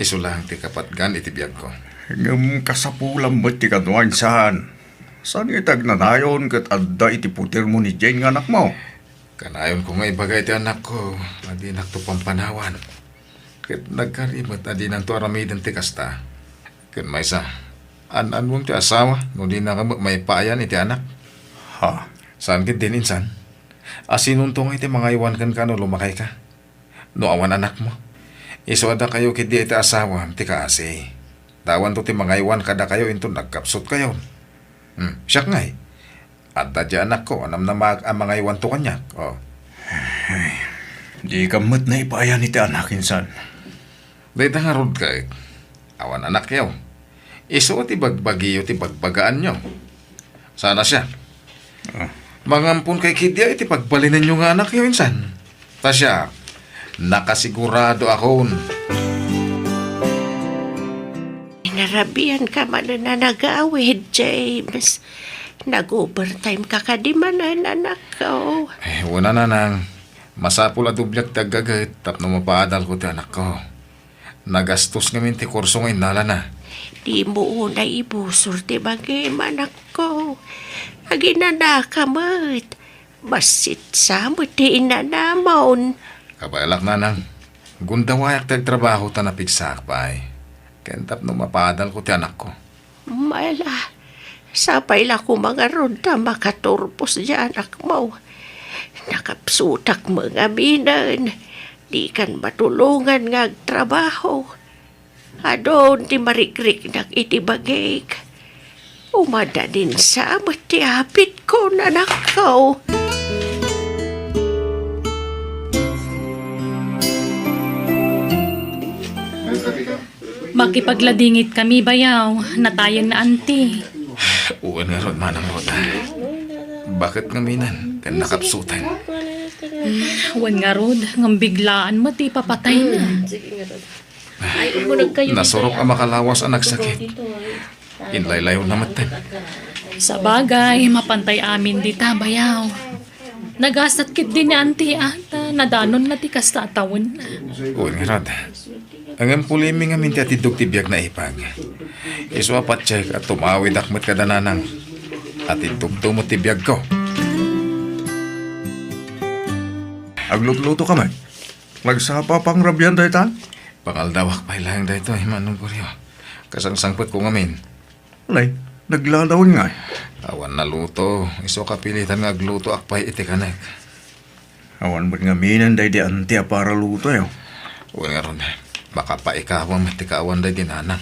Isu laeng ti kapatgan iti biagko. Ngem kasapulam met ti kano, insan. Saan nga iti agnanayon ket adda iti putermo ni Jane nga anakmo? Kanayonko nga ibaga iti anakko a dinakto pampanawan. Ket nagkari met a dinanto aramiden ti kasta. Ken maysa, an-annuem ti asawa no dinaka met maipaayan iti anak. Ha? Saan ketdin, insan? Asinonto ngay ti mangaywan kenka no lumakayka? No awan anakmo, isu a dakayo ketdi iti asawam ti kaasi. Ta awanto ti mangaywan kadakayo inton nagkapsutkayon. Hmm, siak ngay, adda diay anakko a namnamaak a mangaywanto kaniak. Oh. Ay, dika met naipaayan iti anak, insan. Dayta ngarud ket, awan anakyo. Isu ti bagbagiyo ti bagbagaanyo. Sana siya. Ah. Mangampon kay kidia iti pagbalinenyo nga anakyo insan. Ta siak, nakasigurado akon. Narabian ka manen a nagawid, James. Nag-overtime ka kadi manen, anakko. Eh, wen a, nanang. Masapul a dubliak ti aggaget tapno mapaadalko ti anakko. Nagastos ngamin ti kurso nga innalana. Dimo unay ibusor ti bagim, anakko. Aginanaka met. Bassit sa met ti inanamon. Kabaelak, nanang. Gundawayak ti agtrabaho ta napigsaak pay. Ken tapno mapaadalko ti anakko. Mala, sapay la koma ngarud ta makaturpos ti anakmo. Nakapsutak met ngaminen. Dikan matulongan nga agtrabaho. Adun ti marikriknak iti bagik. Umadanin sa met ti apitko, anakko. Makipagladingit kami, bayaw. Natayen na, anti. Wen ngarud, Manang Roda. Baket ngamin ken nakapsutan. Hmm, wen ngarud, ngem biglaan met ti ipapatayna. Nasurok a makalawas a nagsakit. Inlaylayon na metten. Sabagay, mapantay amin dita, bayaw. Nagasat ketdi ni anti, a, ta nadanonna ti kasta a tawen. Wen ngarud. Ngem pulimi ngamin ti atiddog ti biag, naipag. Isu a patiek a tumawidak met kada nanang. Atiddogto met ti biagko. Aglutluto ka met. Nagsapa pangrabian dayta? Pangaldawak pay laeng daytoy, Manong Goryo. Kasangsangpetko ngamin. Nay, nagladawan ngay. Awan naluto. Isu a kapilitan nga aglutoak pay iti kanek. Awan met ngaminen daydi anti a paralutoyo. Wen ngarud, makapaikawa met ti kaawan daydi nanang.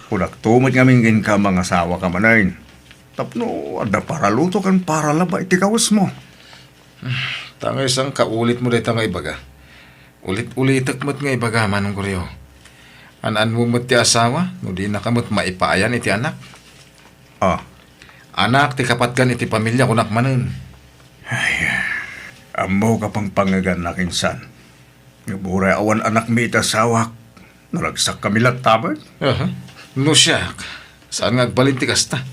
Kunakto met ngamin kenka, mangasawa ka manen. Tapno adda paraluto ken paralaba iti kawesmo. Ta nga saan kaulitmo dayta nga ibaga. Ulit-ulitek met nga ibaga, Manong Goryo. An-anmo met ti asawa, no dinaka met maipayan iti anak. Ah. Anak ti kapatgan iti pamilia, kunak manen. Ay, ammok a pangpangegannak insan. Ngem uray awan anakmi iti asawak, naragsakkami latta met. Aha. No siak, saan nga agbalin ti kasta?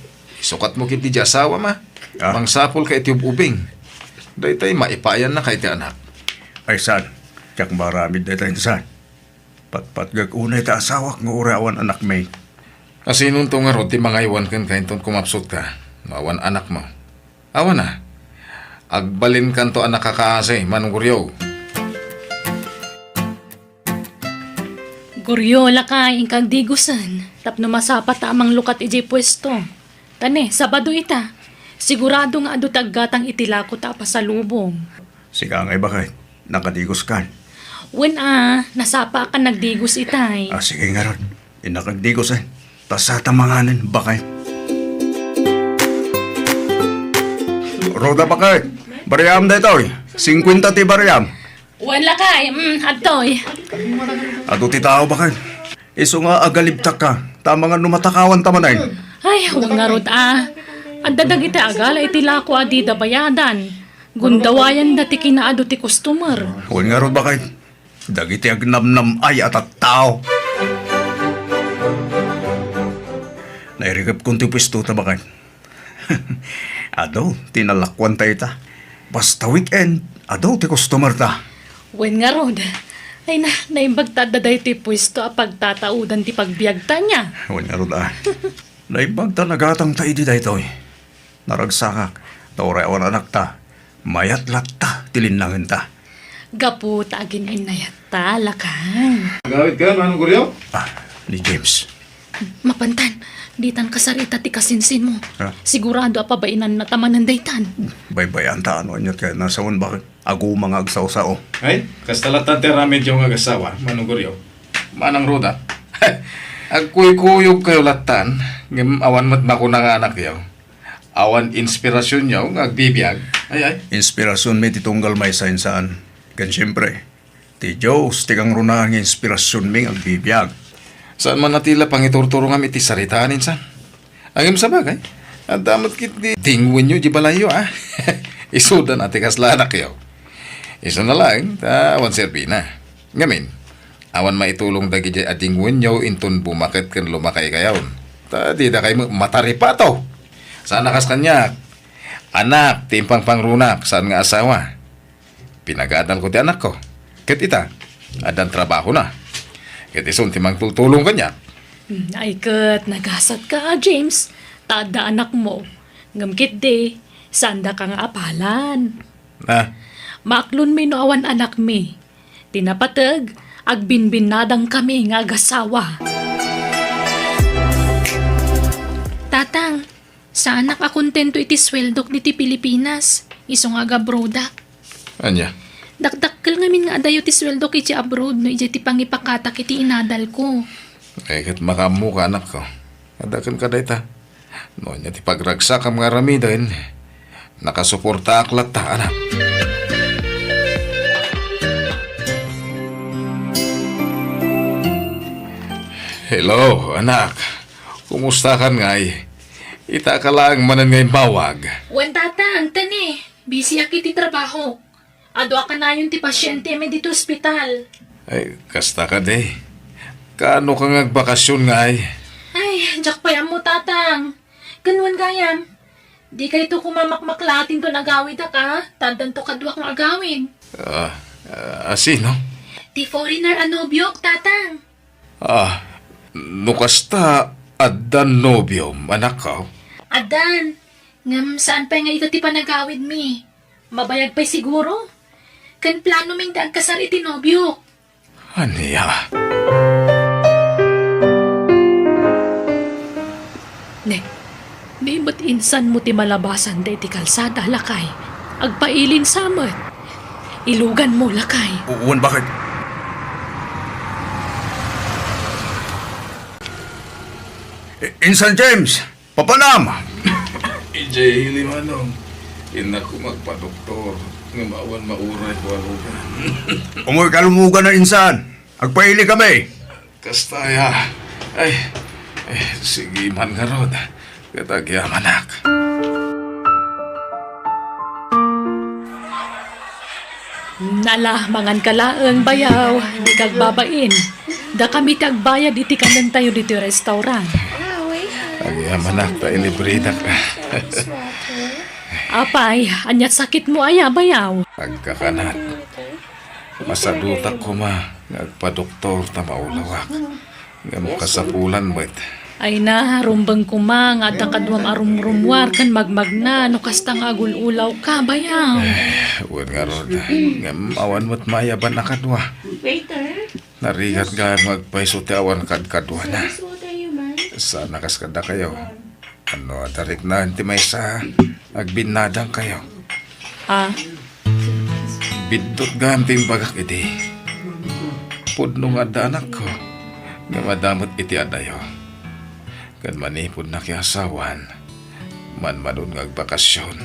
Isukatmo ketdi diay asawam a. Ah. Mangsapulka iti ub-ubing. Daytay, maipayannaka iti anak. Ay, saan? Diak maaramid dayta insan. Patpatgek unay ti asawak nga uray awan anakmi. Asinonto ngarud ti mangaywan kenka inton kumapsutka no awan anakmo? Awan a. Agbalinkanto a nakakaasi, Manong Goryo. Goryo, lakay, inka agdigusen tapno masapata a manglukat idiay puesto. Ta ne, Sabado ita. Sigurado nga adu ti aggatang iti lakota a pasalubong. Sika ngay, baket, nakadiguskan? Wen a, nasapaak a nagdigus itay. Ah, sige ngarud. Innak agdigus, eh. Ta sata manganen, baket. Roda, baket. Bariam daytoy. Singkuenta ti bariam. Wen, lakay, mm, adtoy. Adu ti tao, baket. Isu nga agalibtakka, ta amangan no matakawanta manen. Ay, wen ngarud a. Adda dagiti agala iti lako a dida bayadan. Gundawayanda ti kinaadu ti customer. Wen ngarud, baket. Dagiti agnamnam-ay a tattao. Nairikepkon ti puesto ta, baket. Adu ti nalakuanta ita. Basta weekend, adu ti customer ta. Wen ngarud. Ay na, naimbag ta adda daytoy puesto a pagtataudan ti pagbiagta, nia. Wen ngarud a. Naimbag ta nagatang ta idi daytoy. Naragsakak, ta uray awan anakta, mayat latta ti linnangenta. Gapu ta agin-innayatta, lakay. Agawid ka, Manong Goryo? Ah, ni James. Mapantan, ditan kasarita ti kasinsinmo. Ha? Sigurado a pabainanna ta manen daytan. Baybay-an ta no ania ti nasawen, baket. Aguma nga agsao-sao. Ay, kasta lattan ti aramidyo nga agasawa, Manong Goryo. Manang Roda, agkuykuyogkayo lattan, ngem awan met makuna nga anakyo. Awan inspirasionyo nga agbibiag. Ay, ay. Inspirasionmi ti tunggal maysa insan. Ken siempre, Ti Dios ti kangrunaan nga inspirasionmi nga agbibiag. Saan man a ti la pangiturturongam iti saritaan, insan? Ngem sabagay, adda met ketdi dingwenyo idiay balayyo, a. Isuda na ti kasla anakyo. Isuna laeng, ta awan serbina. Ngamin, awan maitulong dagidiay a dingwenyo inton bumaket ken lumakaykayon. Ta didakay met mataripato. Saan a kas kaniak, anak ti impangpangrunak, saan nga asawa. Pinagadalko ti anakko. Ket ita, addan trabahona. Ket isun ti mangtultulong kaniak. Hmm, ay ket, nagasatka, James, ta adda anakmo. Ngem ketdi, saandaka nga apalan. Ah. Maaklonmi no awan anakmi. Ti napateg, agbinbinnadangkami nga agasawa. Tatang, saanak a kontento iti sueldok diti Pilipinas, isu nga agabroadak. Ania? Dakdakkel ngamin nga adayo ti sueldok idiay abroad no idiay ti pangipakatak iti inadalko. Ay, ket makaammoka, anakko. Adda kenka dayta. No ania ti pagragsakam nga aramiden, nakasuportaak latta, anak. Hello, anak. Kumustakan ngay? Itaka laeng manen nga immawag. Wen, Tatang, tani, busyak iti trabaho. Adu a kanayon ti pasiente mi ditoy ospital. Ay, kasta kadi. Kaano ka nga agbakasyon ngay? Ay, diak pay ammo, Tatang. Ken wen gayam, dikayto koma makmaklaat inton agawidak a, ta addanto kaduak nga agawid. Ah, ah, sino? Ti foreigner a nobiok, Tatang. Ah, no kasta, addan nobiom, anakko? Addan. Ngem saan pay nga ita ti panagawidmi? Mabayag pay siguro? Ken planomi ti agkasar iti nobiok. Ania? Ne, ni met insanmo ti malabasan daydi kalsada, lakay. Agpailinsa met. Iluganmo, lakay. Wen, bakit? I-, Insan James! Papanam! Idiay ili, Manong. Innak koma agpadoktor, ngem awan mauray ko a lugan. Umoy ka lumugan a, insan. Agpaili kami. Kasta aya. Ay, ay, sige man ngarud. Ket agyamanak. Ala, manganka laeng, bayaw, dika agbabain. Dakami ti agbayad iti kanentayo ditoy restaurant. Agyamanak ta ilibredak. Apay, ania ti sakitmo aya, bayaw? Agkakanat. Masadutak koma nga agpadoktor ta maulawak. Ngem kasapulan met. Ay na, rumbeng koma nga adda kaduam a rumrummuar ken magmagna no kasta nga agul-ulawka, bayaw. Eh, wen ngarud, ngem awan met maayaban a kadua. Waiter? Narigat gayam nga agpayso ti awan kadkaduana. Service water, you man? Saan a kas kadakayo? Ano, adariknaen ti maysa, agbinnadangkayo. Ah? Biddut gayam ti imbagak idi. Pudno nga adda anakko, ngem adda met iti adayo. Ken manipud nakiasawan, manmanon nga agbakasyon.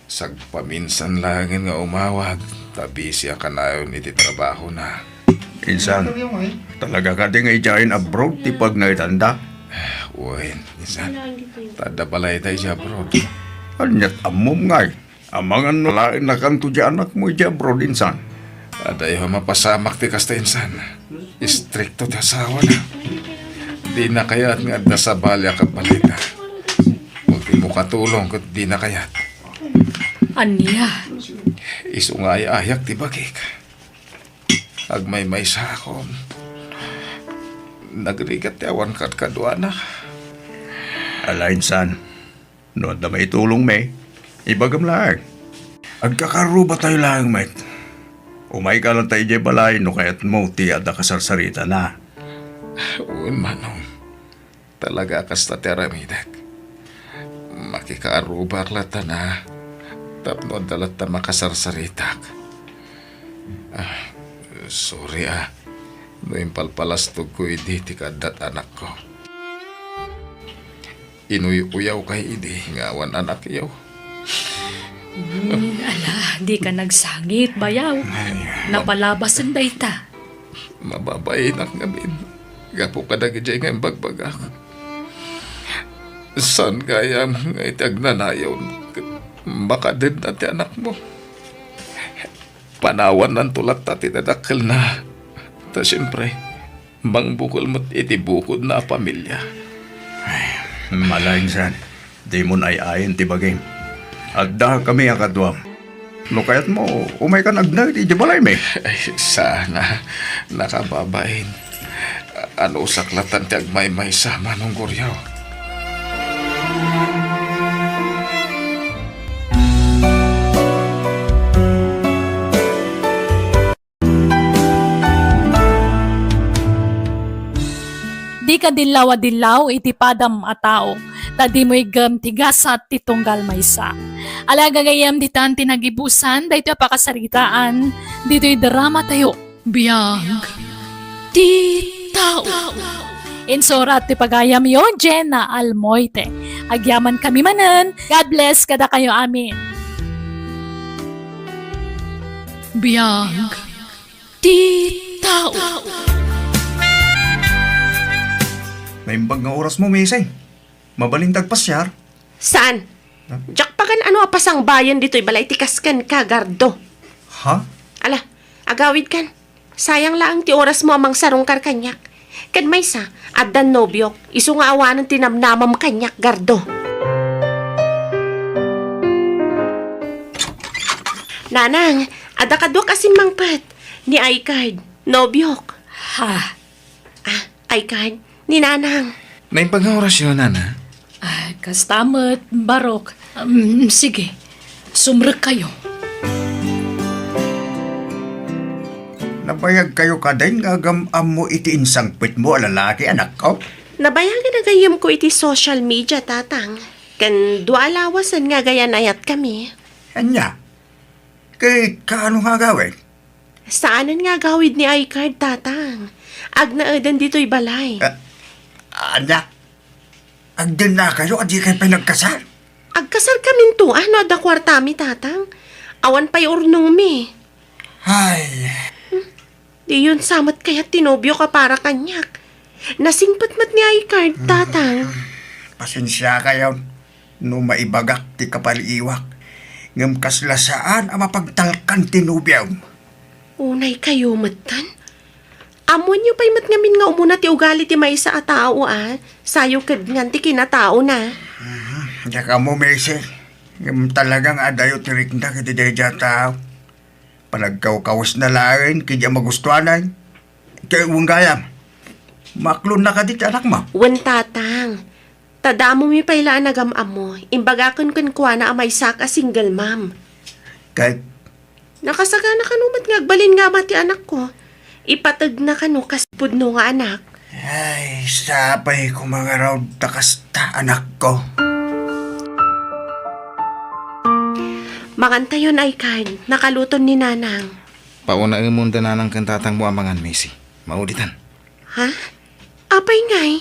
Sagpaminsan laengen nga umawag, ta busy a kanayon iti trabahona. Insan, talaga kadi nga idiayen abroad ti pagngaydanda? Wen, insan. Ta adda balayda idiay abroad. Ania't ammom ngay? Amangan no laennakanto di anakmo idiay abroad, insan. Adayo a mapasamak ti kasta, insan. Istrikto ti asawana. Dina kayat nga adda sabali a kabalayda. Kung dimo katulong ket dina kayat. Ania? Isu nga ay-ayak ti bagik. Agmaymaysaakon. Nagrigat ti awan kadkaduana. Ala, insan, no adda maitulongmi, ibagam laeng. Agkakarrubatayo laeng met. Umayka latta idiay balay no kayatmo ti adda kasarsaritana. Wen, Manong. Talaga a kasta ti aramidek. Makikaarrubak lattana tapno adda latta makasarsaritak. Ah, sorry a, no impalpalastogko idi ti kaaddat anakko. Inuy-uyawkay idi nga awan anakyo. Hmm, ala, Dika nagsangit, bayaw. Ay, mab- Napalabasen dayta. Mababainak ngamin gapu kadagiti nga imbagbagak. Saan gayam nga iti agnanayon ket makadedna ti anakmo? Panawannanto latta ti dadakkelna. Ta siempre, mangbukel met iti bukodna a pamilia. Ay, malaing saan. Dimon ay-ayen ti bagim. Addakami a kaduam. No kayatmo, umaykan agna iti balaymi. Ay, saan a. Nakababain. Anusak latta ti agmaymaysa, Manong Goryo. Dika dillaw a dillaw iti padam a tao, ta dimo iggem ti gasat ti tunggal maysa. Ala gagayyem ditan ti nagibusan daytoy a pakasaritaan ditoy drama tayo. Biag ti tao. Insurat ti pagayamyo, Jenna Almoite. Agyaman kami manen. God bless kadakayo amin. Biag ti tao. Naimbag nga oras mo, Missy. Mabalin ta agpasiar? Saan? Huh? Diak pagan-ano a pasangbayen ditoy balay ti kas kenka, Gardo. Ha? Ala, agawidkan. Sayang laeng ti orasmo a mangsarungkar kaniak. Ken maysa, addan nobiok, isu nga awanen ti namnamam kaniak, Gardo. Nanang, adda kaduak a simmangpet. Ni Aykard, nobiok. Ha? Ah, Aykard, ni Nanang. Naimbag nga orasyo, Nana? Ah, kasta met, Barok. Um, sige, sumrekkayo. Nabayagkayo kadin nga agam-ammo iti insangpetmo a lalaki, anakko? Nabayagen a gayyemko iti social media, Tatang. Ken dua a lawasen nga agayanayatkami. Ania? Ket kaano nga agawid? Saanen nga agawid ni Aykard, Tatang. Agnaeden ditoy balay. Ah, ania? Agdennakayo a dikay pay nagkasar? Agkasarkaminto, a no adda kuartami, Tatang. Awan pay urnongmi. Ay. Diyon sa met kayat ti nobiok a para kaniak. Nasingpet met ni Aykard, Tatang. Pasensiakayon no maibagak ti kapaliiwak, ngem kasla saan a mapagtalkan ti nobiom. Unaykayo metten? Ammoenyo pay met ngamin nga umuna ti ugali ti maysa a tao a sayo kedngan ti kinataona. Mhm. Diak ammo, Missy. Ngem talaga nga adayo ti riknak iti daydiay a tao. Panagkawkawesna laeng ken diak magustuanan. Ket wen gayam, maaklonna kadi ti anakmo? Wen, Tatang. Ta damomi pay la a nagam-ammo, imbagaken kenkuana a maysak a single mom. Ket? Nakasagana kano met nga agbalin nga ama ti anakko. Ipategna kano kas pudno nga anak. Ay, sapay koma ngarud ta kasta, anakko. Mangantayon, Aykard, nakaluton ni Nanang. Paunaemon da Nanang ken Tatangmo a mangan, Missy. Mauditan. Ha? Apay ngay?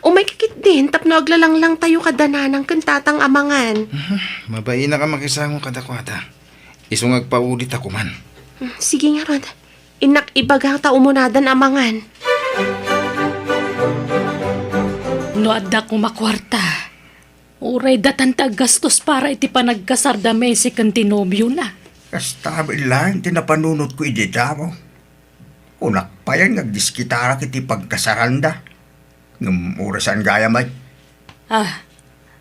Umayka ketdin tapno aglalanglang tayo kada Nanang ken Tatang a mangan. Mhm. Mabainak a makisango kadakuada. Isu nga agpaudit a kuman. Hmm, sige ngarud. Innak ibaga ta umunadan a mangan. No adda koma kuarta, uray datan ti aggastos para iti panagkasar da Missy ken ti nobiona. Kasta met laeng ti napanunotko idi damo. Kunak payen nga agdiskitarak iti pagkasaranda. Ngem uray saan gayam ay. Ah,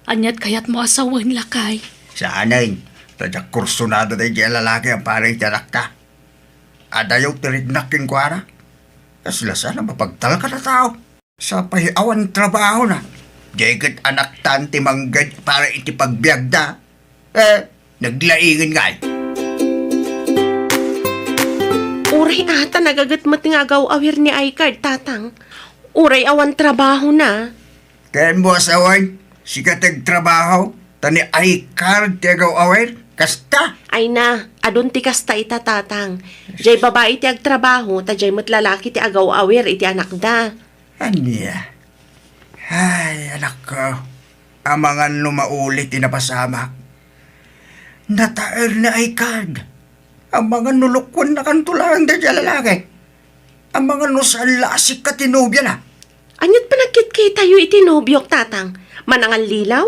aniat kayatmo a sawen, lakay? Saanen, ta diak kursunada daydiay a lalaki a para iti anakta. Adayo ti riknak kenkuana. Kasla saan a mapagtalkan a tao. Sapay awan trabahona. Diay ket anaktan ti mangged para iti pagbiagda. Eh, naglaingen ngay. Uray a ta nagaget met nga agaw-awir ni Aykard, Tatang. Uray awan trabahona. Ken mo a sawen, sika ti agtrabaho, ta ni Aykard ti agaw-awir, kasta? Ay na, adun ti kasta ita, Tatang. Diay babai ti agtrabaho, ta diay met lalaki ti agaw-awir iti anakda. Ania? Ay, anakko, amangan no mauli ti napasamak. Nataer ni Aykard. Amangan no lukuennakanto laeng daydiay a lalaki. Amangan no saan la a sika ti nobiana. Ania't panagkitkitayo iti nobiok, Tatang? Manangallilaw?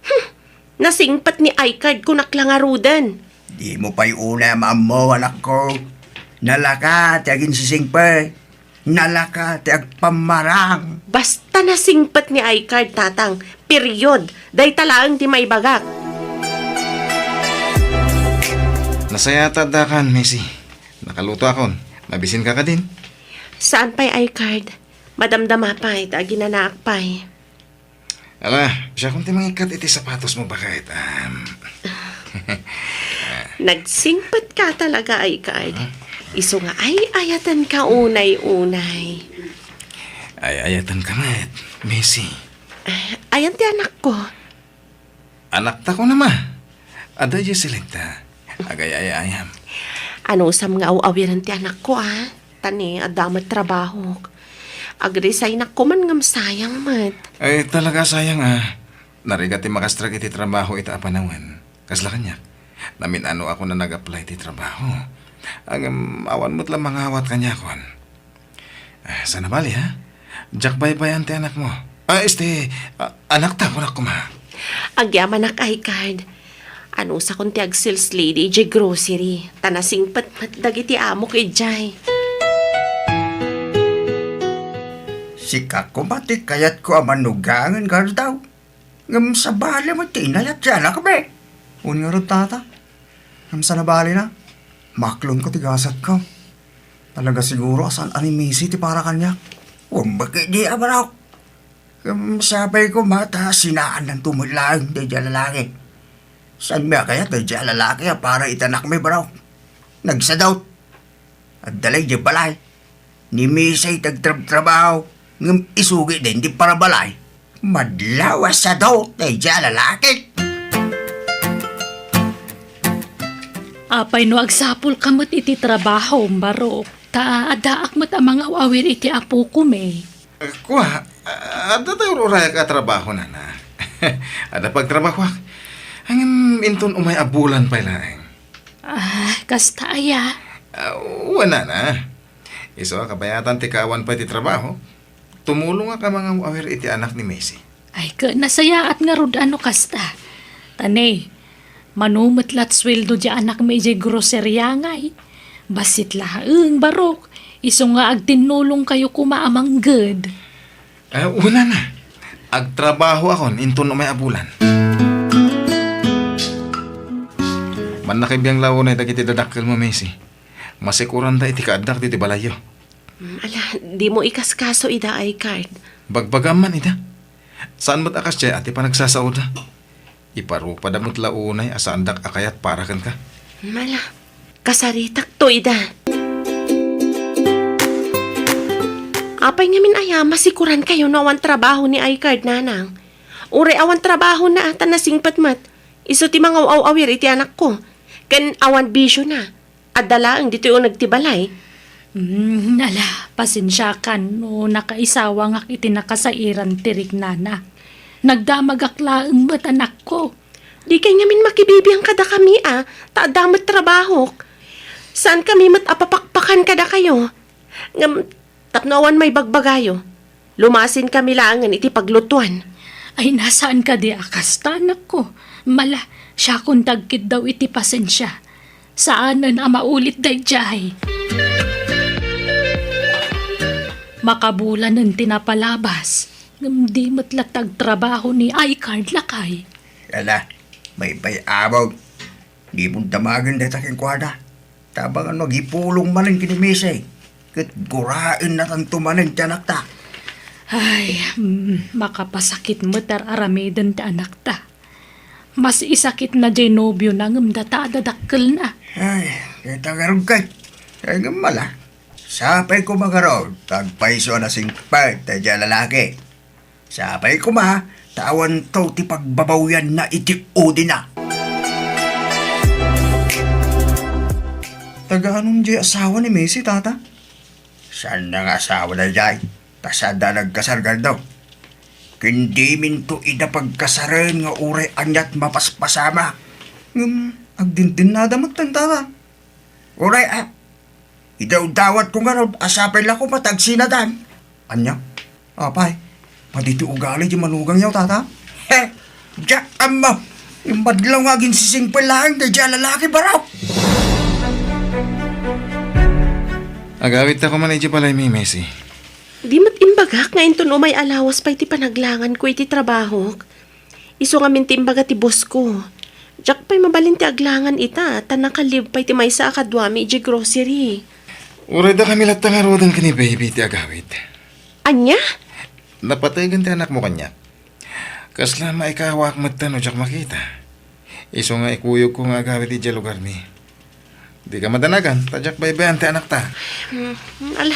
Hmm, nasingpet ni I-card ko, naklangaruden. Dimo pay unay a maammo, anakko. Nalaka ti aginsisingpet. Nalaka ti agpammarang. Basta nasingpet ni I-card, Tatang. Period. Dayta laeng ti maibagak. Nasayaatak dakan, Macy. Nakalutoakon. Mabisinka kadin? Saan pay I-card? Madamdama pay, ta aginanaak pay. Ala, siakon ti mangikkat iti sapatosmo, baket. Am. Nagsingpetka talaga, I-card. Huh? Isu nga ay-ayatenka unay-unay. Ay-ayatenka met, Macy. Ayan ti anakko. Anakta kunam a. Adda idiay silekta. Agay-ayayam. Anusam nga aw-awiren ti anakko, a? Ta ni, adda met trabahok. Agresignak koman ngem sayang met. Ay, talaga sayang, a. Narigat ti makastrek iti trabaho ita a panawen. Kasla kaniak. Namin-anoakon a nag-apply ti trabaho. Ngem awan met la mangawat kaniakon. Ah, saan a bali, ha? Diak baybay-an ti anakmo. Ah, este, ah, anakta, kunak koma. Agyamanak, I-card. Anusakon ti ag-sales lady idiay grocery, ta nasingpet met dagiti amok idiay. Sika koma ti kayatko a manugangen, Gardaw. Ngem sabali met ti inayat ti anakmi. Wen ngarud, Tata. Ngem saan a balina, maklonko ti gasatko. Talaga siguro a saan a ni Macy ti para kaniak. Wen met ketdi a, barok. Ngem sapay koma ta sinaannanto met laeng daydiay a lalaki. Saanmi a kayat daydiay a lalaki a para iti anakmi, barok. Nagsadot. Adda la idiay balay. Ni Macy ti agtrabtrabaho, ngem isu ketdin ti parabalay. Madlaw a sadot daydiay a lalaki. Apay no agsapulka met iti trabahom, barok, ta addaak met a mangaw-awir iti apokon. Eh, kua, adda ti ur-urayak a trabaho, nana. Adda pagtrabahoak. Ngem inton umay a bulan pay laeng. Ah, kasta aya? Ah, wen, nana. Isu a kabayatan ti kaawan pay ti trabaho, tumulongak a mangaw-awir iti anak ni Macy. Ay, ket nasayaat ngarud a no kasta. Ta ne, mano met la ti sueldo diay anakmi idiay groceria ngay. Bassit laeng, barok, isu nga agtinnulongkayo koma a mangged. Eh, wen, nana. Agtrabahoakon inton umay a bulan. Mannakabiang la unay dagiti dadakkelmo, Macy. Masikuranda iti kaaddak ditoy balayyo. Mm, ala, dimo ikaskaso ida, I-card. Bagbagam man ida. Saan met a kasdiay a ti panagsasaoda. Iparupada met la unay a saandak a kayat para kenka. Mm, ala, kasaritakto ida. Apay ngamin aya masikurankayo no awan trabaho ni I-card, nanang? Uray awan trabahona ta nasingpet met, isu ti mangaw-awir iti anakko, ken awan bisiona. Adda laeng ditoy uneg ti balay. Mm, ala, pasensiakan no nakaisawangak iti nakasairan ti riknana. Nagdamagak laeng met, anakko. Dikay ngamin makibibiang kadakami a, ta adda met trabahok. Saankami met a papakpakan kadakayo. Ngem tapno awan maibagbagayo, lumasinkami laengen iti paglutuan. Ay, saan kadi a kasta, anakko. Mala, siakon ti agkiddaw iti pasensia. Saanen a maulit daydiay. Makabulanen ti napalabas, ngem di met latta agtrabaho ni I-card, lakay. Ala, maybay-abog. Dimon damagen dayta kenkuana. Ta amangan no agipulong manen ken ni Macy, ket guraennatanto manen ti anakta. Ay, mm, makapasakit met ti ar-aramiden ti anakta. Mas isakitna diay nobiona ngem data a dadakkelna. Ay, dayta ngarud kay. Ay, ngem mala. Sapay koma ngarud, ta agpayso a nasingpet daydiay a lalaki. Sapay koma, ta awanto ti pagbabawianna iti udina. Taga-anon diay asawa ni Macy, Tata? Saanna nga asawa daydiay, ta saanda a nagkasar, Gardaw. Ken diminto ida pagkasaren nga uray aniat mapaspasama. Ngem, agdindennada metten, Tata. Uray, a, idawdawatko ngarud a sapay la koma ta agsinadan. Ania? Apay, padi ti ugali ti manugangyo, tata? He, diak ammo. Imbadlaw nga aginsisingpel laeng daydiay a lalaki, barok. Agawidta koma idiay balaymi, Macy. Di met imbagak nga inton umay a lawas pay ti panaglanganko iti trabahok. Isu ngamin ti imbaga ti boss ko. Diak pay mabalin ti aglangan ita, ta naka-leave pay ti maysa a kaduami idiay grocery. Uray dakami latta ngaruden ken ni baby ti agawid. Ania? Napategen ti anakmo kaniak. Kasla maikawak metten no diak makita. Isu nga ikuyogko nga agawid idiay lugarmi. Dika madanagan, ta diak baybay-an ti anakta. Hmm, ala,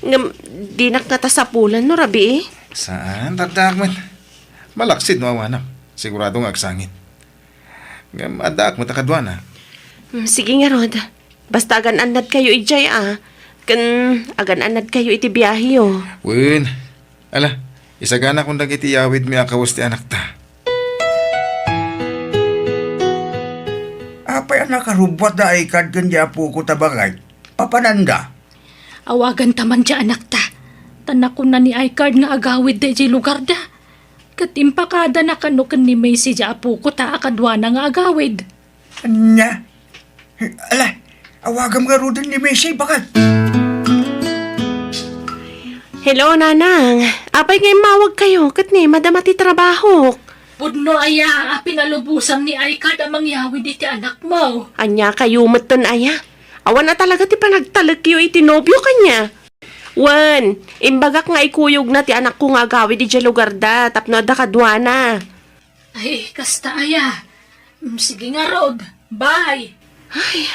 ngem dinak ngata sapulan no rabii? Saan, addaak met. Malaksid no awanak. Sigurado nga agsangit. Ngem addaak met a kaduana. Hmm, sige ngarud. Basta agan-annadkayo idiay a. Ken agan-annadkayo iti biaheyo. Wen, ala, isaganakon dagiti yawidmi a kawes ti anakta. Apay a nakarubbuat da I-card ken di apoko ta bangay? Papananda? Awaganta man ti anakta. Ta nakuna ni I-card nga agawidda idiay lugarda. Ket impakadana kano ken ni Macy ti apoko ta a kaduana nga agawid. Ania? Ala, awagam ngaruden ni Macy, baket. Hello, Nanang. Apay nga immawagkayo ket ni madama ti trabahok? Pudno aya a pinalubosam ni I-card a mangyawid iti anakmo? Ania kayo metten aya? Awan a talaga ti panagtalekyo iti nobiok ania? Wen, imbagak nga ikuyogna ti anakko nga agawid idiay lugarda tapno adda kaduana. Ay, kasta aya. Mm, sige ngarud. Bye. Ay,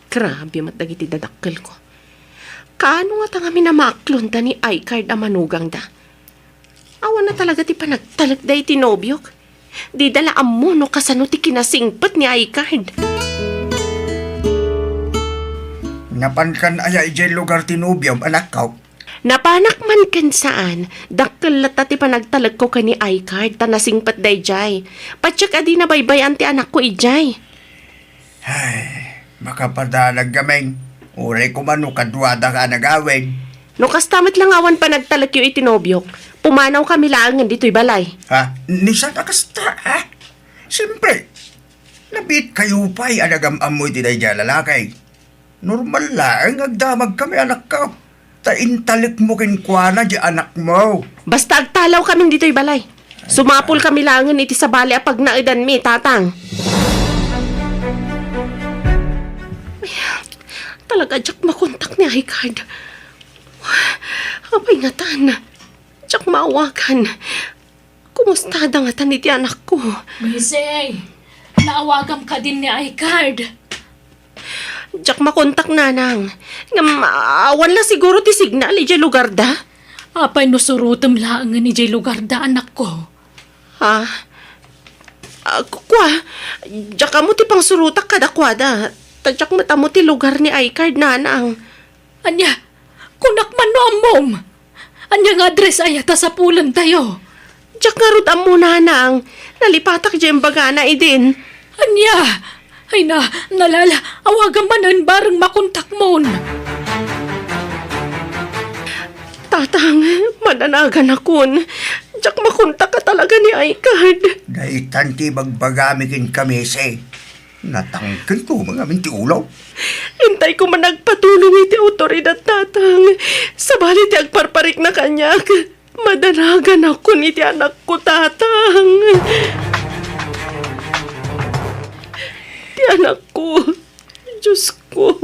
grabe met dagiti dadakkelko. Kaano ngata ngamin a maaklonda ni I-card a manugangda? Awan a talaga ti panagtalekda iti nobiok. Dida la ammo no kasano ti kinasingpet ni I-card. Napankan aya idiay lugar ti nobiom, anakko? Napanak man ken saan, dakkel latta ti panagtalekko ken ni I-card ta nasingpet daydiay. Patiek a dina baybay-an ti anakko idiay. Ay, makapadalag ngamin. Uray koma no kaduada nga agawid. No kasta met la nga awan panagtalekyo iti nobiok, pumanawkami laengen ditoy balay. Ha? Ni saan a kasta, ha? Siyempre, nabiitkayo pay a nagam-ammo iti daydiay a lalaki. Normal laeng nga agdamagkami, anakko. Ta intalekmo kenkuana ti anakmo. Basta agtalawkamin ditoy balay. Sumapulkami laengen iti sabali a pagnaedanmi, Tatang. Ay, talaga diak makontak ni I-card. Apay ngatan? Diak maawagan. Kumustada ngatan iti anakko? Macy, naawagam kadin ni I-card? Diak makontak, Nanang. Ngem, awan la siguro ti signal idiay lugarda? Apay no surotem laengen idiay lugarda, anakko? Ha? Ah, ku-, kua, diak ammo ti pangsurotak kadakuada. Ta diak met ammo ti lugar ni I-card, Nanang. Ania? Kunak man no ammom. Ania nga address aya ta sapulentayo? Diak ngarud ammo, Nanang. Nalipatak diay imbagana idin. Ania? Ay na, nalala, awagam manen bareng makontakmon. Tatang, madanaganakon. Diak makontak a talaga ni I-card. Daytan ti ibagbagami kenka, Macy. Natangken koma ngamin ti ulo. Intay koma nagpatulong iti awtoridad, Tatang. Sabali ti agparparikna kaniak, madanaganakon iti anakko, Tatang. Ti anakko, Diosko,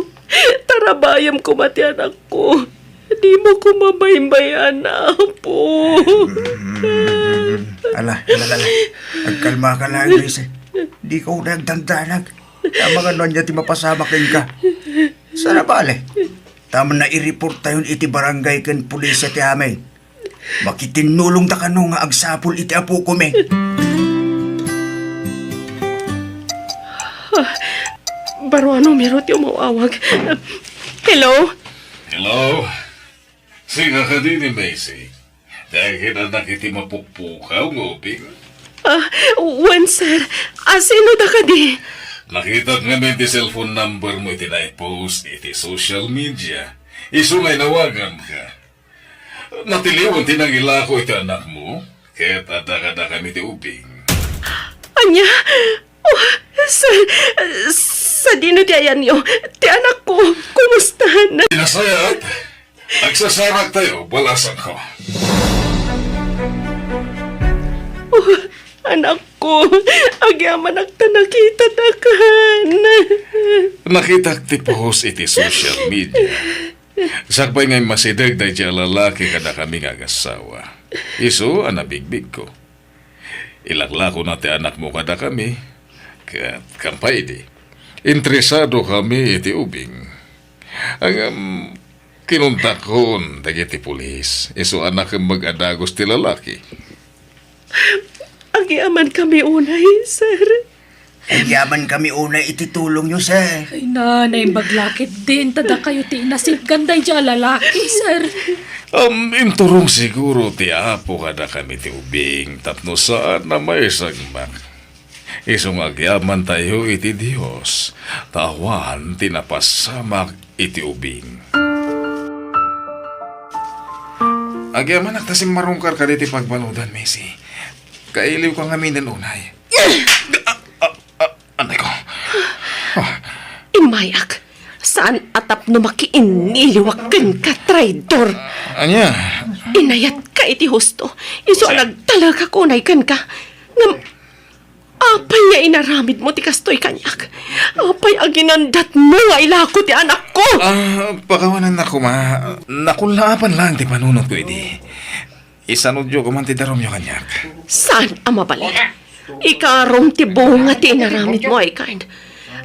tarabayem koma ti anakko. Dimo koma baybay-an, Apo. Mm, ala, ala, ala. Agkalmaka laeng, Macy. Dika unay agdandanag. Amangan no ania ti mapasamak kenka. Saan a bale, ta maireporttayon iti barangay ken pulisya ti amin. Makitinnulongda kano nga agsapul iti apokomi. Ah, baro a numero ti umaw-awag. Hello? Hello? Sika kadi ni Macy? Dagiti anak iti mapukpukaw nga ubing? Ah, wen, sir. Ah, sino da kadi? Nakitak ngamin ti cellphone number mo iti naipost iti social media. Isu nga inawaganka. Natiliwan ti nangilako iti anakmo, ket adda kadakami ti ubing. Ania? Oh, sir, sadino ti ayanyo? Ti anakko, kumusta na? Nasayaat. Agsasaraktayo, balasangko. Oh, anakko, agyamanak ta nakitadakan. Nakitak ti post iti social media. Sakbay nga immasideg daydiay a lalaki kadakami nga agassawa. Isu a nabigbigko. Ilaklakona ti anakmo kadakami, ket kampay idi, interesado kami iti ubing. Ngem kinuntakon dagiti pulis, isu a nakemmeg a dagus ti lalaki. Agyamankami unay, sir. Agyamankami unay iti tulongyo, sir. Ay na, naimbag la ketdin, ta dakayo ti inasipgan daydiay a lalaki, sir. Um, inturong siguro ti Apo kadakami ti ubing tapno saan a maisagmak. Isu nga agyamantayo iti Dios, ta awan ti napasamak iti ubing. Agyamanak ta simmarungkar kaditi pagbanudan, Macy. Kailiwka ngaminen unay. Ah, ah, ah, anay ko. Ah. Immayak. Saan a tapno makiinniliwak kenka, traidor. Ania? Inayatka iti husto. Isu a nagtalekak unay kenka. Ngem, apay nga inaramidmo ti kastoy kaniak? Apay a ginandatmo nga ilako ti anakko? Ah, pakawanannak koma. Nakullaapan laeng ti panunotko idi. Isanudyo koma ti darumyo kaniak. Saan a mabalin? Ikarom ti bunga ti inaramidmo, Aykard.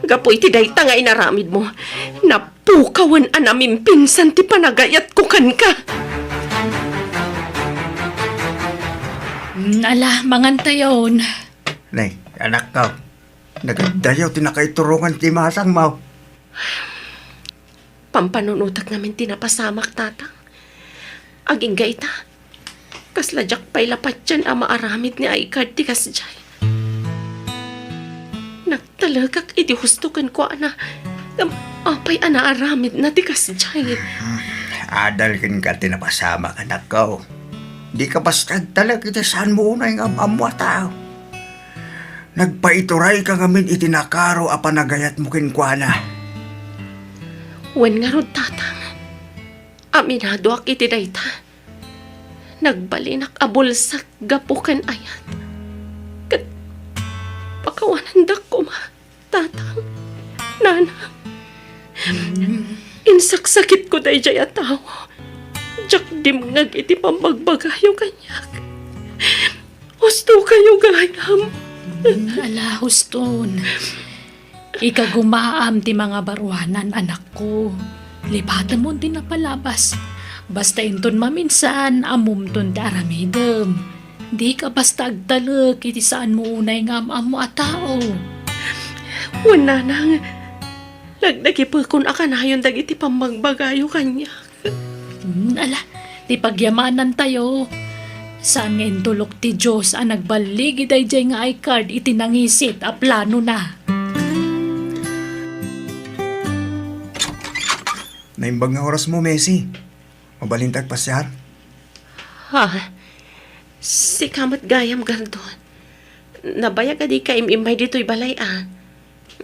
Gapu iti dayta nga inaramidmo, napukawen a namimpinsan ti panagayatko kenka. Mm, ala, mangantayon. Nay, anakko, nagaddayaw ti nakaiturongan ti masangmo. Pampanunotek ngamin ti napasamak, Tatang. Agingga ita, kasla diak pay la patien a maaramid ni Aykard ti kasdiay. Nagtalekak iti husto kenkuana, ngem apay a naaramidna ti kasdiay? Adal kenka ti napasamak, anakko. Dika basta agtalek iti saanmo unay nga am-ammo a tao. Nagpaiturayka ngamin iti nakaro a panagayatmo kenkuana. Wen ngarud, Tatang, aminadoak iti dayta. Nagbalinak a bulsak gapu ken ayat. Ket pakawanandak koma. Tatang, Nanang, insaksakitko daydiay a tao. Diak dimngeg iti pammagbagayo kaniak. Hustokayo gayam. Mm, ala, huston. Ikagumaam ti mangabaruanan, anakko. Lipatemon ti napalabas. Basta inton maminsan, ammomton ti aramidem. Dika basta agtalek iti saanmo unay nga am-ammo a tao. Wen, Nanang, nagdagipekon a kanayon dagiti pammagbagayo kaniak. Hmm, ala, ti pagyamanantayo. Saan nga intulok ti Dios a nagballigi daydiay nga I-card iti nangisit a planona. Naimbag nga orasmo, Macy. Mabalinta agpasiar? Ha? Sika met gayam, Gardo. Nabayag a dika im-immay ditoy balay, a.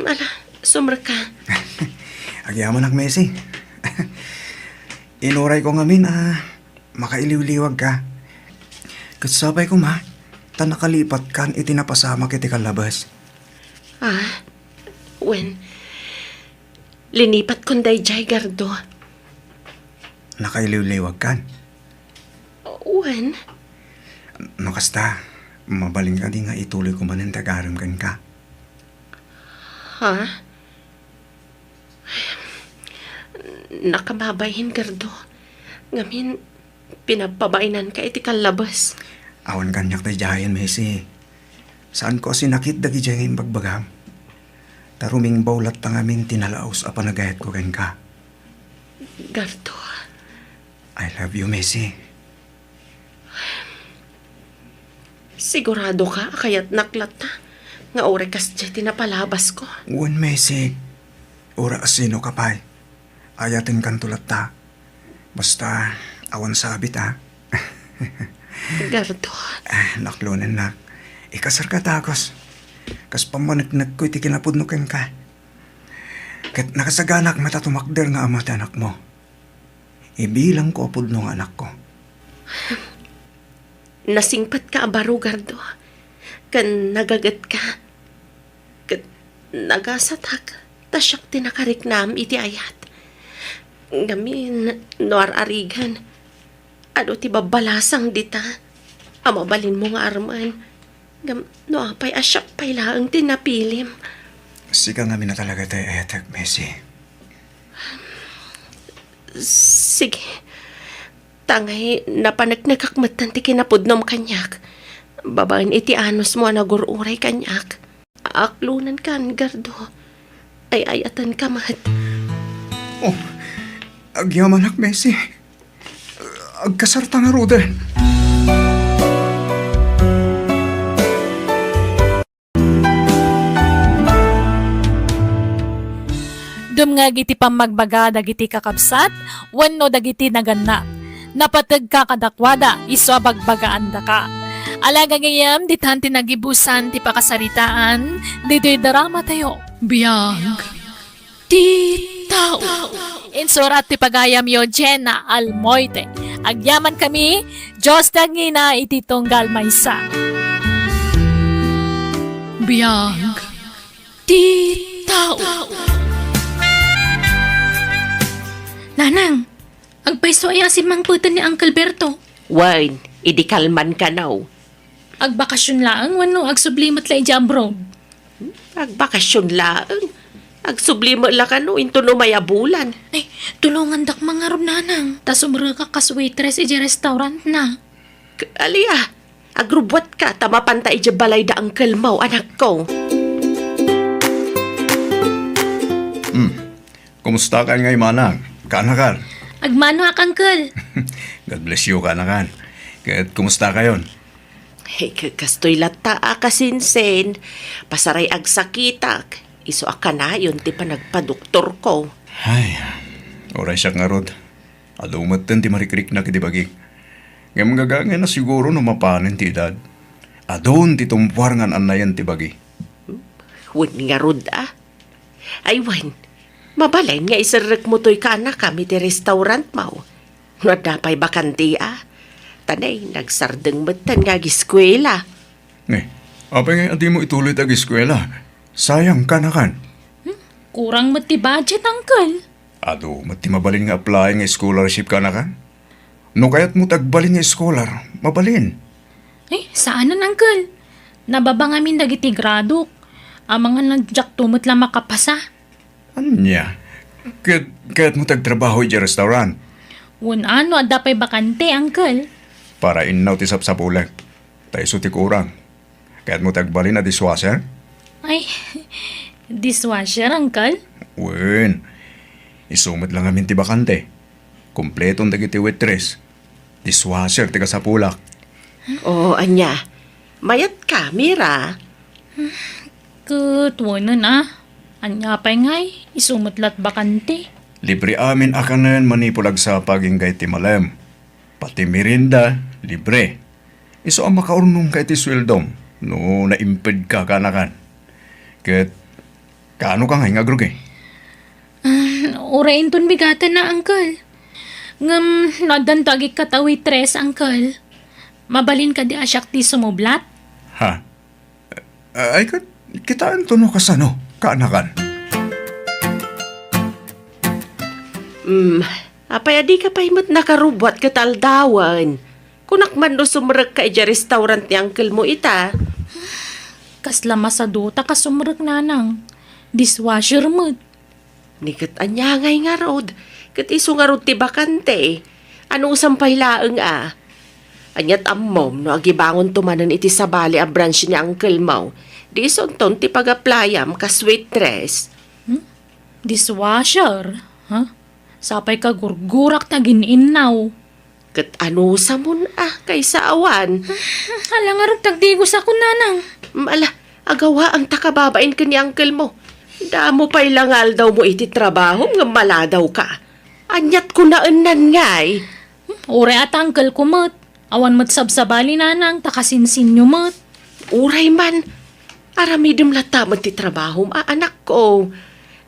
Ala, sumrekka. Agyamanak, Macy. Inurayko ngamin a makailiwliwagka. Ket sapay koma, ta nakalipatkan iti napasamak iti kallabes. Ah, wen. Linipatkon daydiay, Gardo. Nakailiwliwagkan? Wen. No kasta, mabalin kadi nga ituloyko manen ti agarem kenka? Ha? Nakababain, Gardo. Ngamin, pinagpabainanka iti kallabes. Awan kaniak daydiayen, Macy. Saanko a sinakit dagidiay nga imbagbagam. Ta rumingbaw latta ngamin ti nalaus a panagayatko kenka. Gardo. I love you, Macy. Siguradoka a kayatnak latta? nga uray kasdiay ti napalabasko. Wen, Mesi, uray asino ka pay. Ayatenkanto latta. Basta, awan sabit, a. Gardo. Ah, naklonennak. Ikasarka dagus. Kas pammaneknekko iti kinapudno kenka. Ket nakasaganak met a tumakder nga ama ti anakmo. Ibilangko a pudno nga anakko. Nasingpetka a baro, Gardo. Ken nagagetka. Ket nagasatak ta siak ti nakariknam iti ayat. Ngamin, no ar-arigan, adu ti babbalasang dita a mabalinmo nga armen. Ngem no apay a siak pay laeng ti napilim? Sika ngamin a talaga ti ayatek, Mesi. Sige. Tangay napaneknekak metten ti kinapudnom kaniak. Babaen iti anusmo a nagur-uray kaniak. Aklonenkan, Gardo. Ay-ayatenka met. Oh, agyamanak, Mesi. Agkasarta ngaruden. Dumngeg iti pammagbaga dagiti kakabsat wenno dagiti nagannak. Napategka kadakuada, isu a bagbagaandaka. Ala gagayyem, ditan ti nagibusan ti pakasaritaan ditoy dramatayo. Biag ti tao. Insurat ti pagayamyo, Jenna Almoite. Agyaman kami, Dios ti agngina iti tunggal maysa. Biag ti tao. Nanang, agpayso aya a simmangpeten ni Uncle Berto? Wen, idi kalman kano. Agbakasyon laeng wenno agsubli met la idiay abroad? Agbakasyon laeng. Agsubli met la kano inton umay a bulan. Ay, tulongandak man ngarud, Nanang, ta sumrekak kas waitress idiay restaurantna. K-, alia, agrubbuatka ta mapanta idiay balay da uncle mo, anakko. Hmm. Kumusta kan ngay, manang? Kaanakan? Agmanoak, uncle. God bless you, kaanakan. Ket kumusta kayon? Hey, k-, kastoy latta a kasinsin. Pasaray agsakitak. Isu a kanayon ti panagpadoktorko. Ay, uray siak ngarud. Adu metten ti marikriknak iti bagik. Ngem gagangayna siguro no mapanen ti edad. Adun ti tumpuar nga an-annayen ti bagi. Wen ngarud a. Ay wen, mabalin nga iserrekmo toy kaanakam iti restaurantmo. No adda pay bakante a. Ta nay, nagsardeng metten nga agiskuela. Eh, apay ngay a dimo ituloy ti agiskuela? Sayang, kaanakan. Hmm? Kurang met ti budget, uncle. Adu met ti mabalin nga apply nga scholarship, kaanakan. No kayatmo ti agbalin nga scholar, mabalin. Eh, saanen, uncle. Nababa ngamin dagiti gradok. Amangan a diakto met la makapasa. Ania? Ket kayatmo ti agtrabaho idiay restaurant? Wen a, no adda pay bakante, uncle. Para innaw ti sapsapulek. Ta isu ti kurang. Kayatmo ti agbalin a dishwasher? Ay, dishwasher, uncle? Wen, isu met la ngamin ti bakante. Kompleton dagiti waitress. Dishwasher ti kasapulak. Oo, ania? Mayatka, Mira? Ket wenen a. Ania pay ngay, isu met la't bakante. Libre amin a kanen manipud agsapa agingga iti malem. Pati merienda, libre. Isu a makaurnongka iti sueldom no naimpedka, kaanakan. Ket kaano ka ngay nga agrugi? Ah, uray inton bigaten a, uncle. Ngem no addanto agikkat a waitress, uncle, mabalin kadi a siak ti sumublat? Ha? Ay, ket kitaento no kasano, kaanakan. Hmm, apay a dika pay met nakarubbuat ket aldawen? Kunak man no sumrekka idiay restaurant ni uncle mo ita. Kasla masadutak a sumrek, nanang. Dishwasher met. Ni ket ania ngay ngarud? Ket isu ngarud ti bakante. Anusam pay laeng a. Ania't ammom no agibangonto manen iti sabali a branch ni uncle mo? Di isunton ti pag-applyam kas waitress. Hmm? Dishwasher? Ha? Sapay kagurgurak ta gin-innaw. Ket anusamon a, kaysa awan? Ala ngarud ti agdigosakon, nanang. Mm, ala, Agawaangta ka babain ken ni uncle mo. Damo pay la nga aldawmo iti trabahom ngem maladawka. Aniat kunaennan ngay? Uray a ta uncle ko met. Awan met sabsabali, nanang, ta kasinsinyo met. Uray man, aramidem latta met ti trabahom a anakko.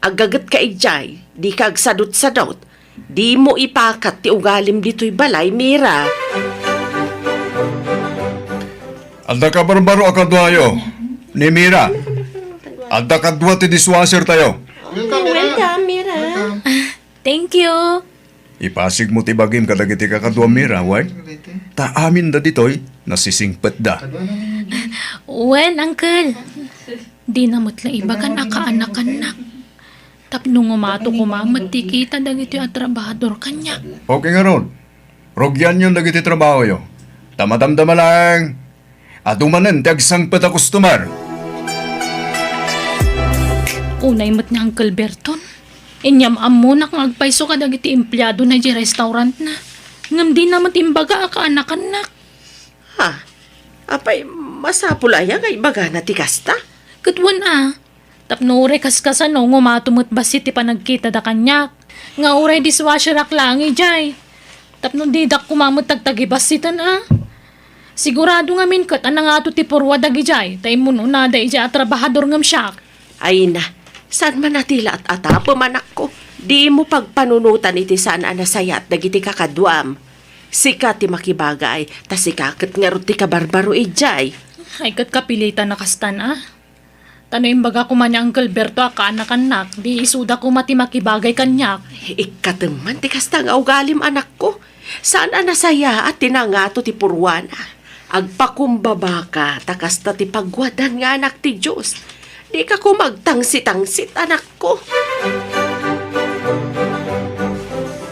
Aggagetka idiay, dika agsadutsadut. Dimo ipakat ti ugalim ditoy balay, Mira. Adda kabarbaro a kaduayo ni Mira. Adda kadua ti dishwasher tayo. Welcome, Mira. Welcome, Mira. Welcome. Thank you. Ipasigmo ti bagim kadagiti kakaduam, Mira, wen? Ta aminda ditoy, nasisingpetda. Wen, uncle. Dina met la ibagan a kaanakannak. Tapno ngumato koma met ti kita dagitoy a trabahador kaniak. Okay ngarud. Rugianyon dagiti trabahoyo. Ta madamdama laeng, adu manen ti agsangpet a customer. Unay met ni Uncle Berton, inyam-ammonak nga agpayso kadagiti empleadona idiay restaurantna. Ngem dina met imbaga a kaanakannak. Ha? Apay, masapul aya nga ibagana ti kasta? Ket wen a, tapno uray kaskasano, ngumato met bassit ti panagkitada kaniak, nga uray dishwasherak laeng idiay. Tapno didak koma met tagtagibassiten a. Sigurado ngamin ket a nangato ti purua dagidiay, ta immun-unada idiay a trabahador ngem siak. Ay na, saan man a ti la at-atapem, anakko? Dimo pagpanunotan iti saan a nasayaat dagiti kakaduam. Sika ti makibagay, ta sika ket ngarud ti kabarbaro idiay. Ay, ket kapilitan a kastan a. Ta no imbaga koma ni Uncle Berto a kaanakannak, di isuda koma ti makibagay kaniak. Ikkatem man ti kasta nga ugalim, anakko. Saan a nasayaat ti nangato ti puruana. Agpakumbabaka, ta kasta ti pagwadan nga anak ti Dios. Dika koma agtangsit-tangsit, anakko.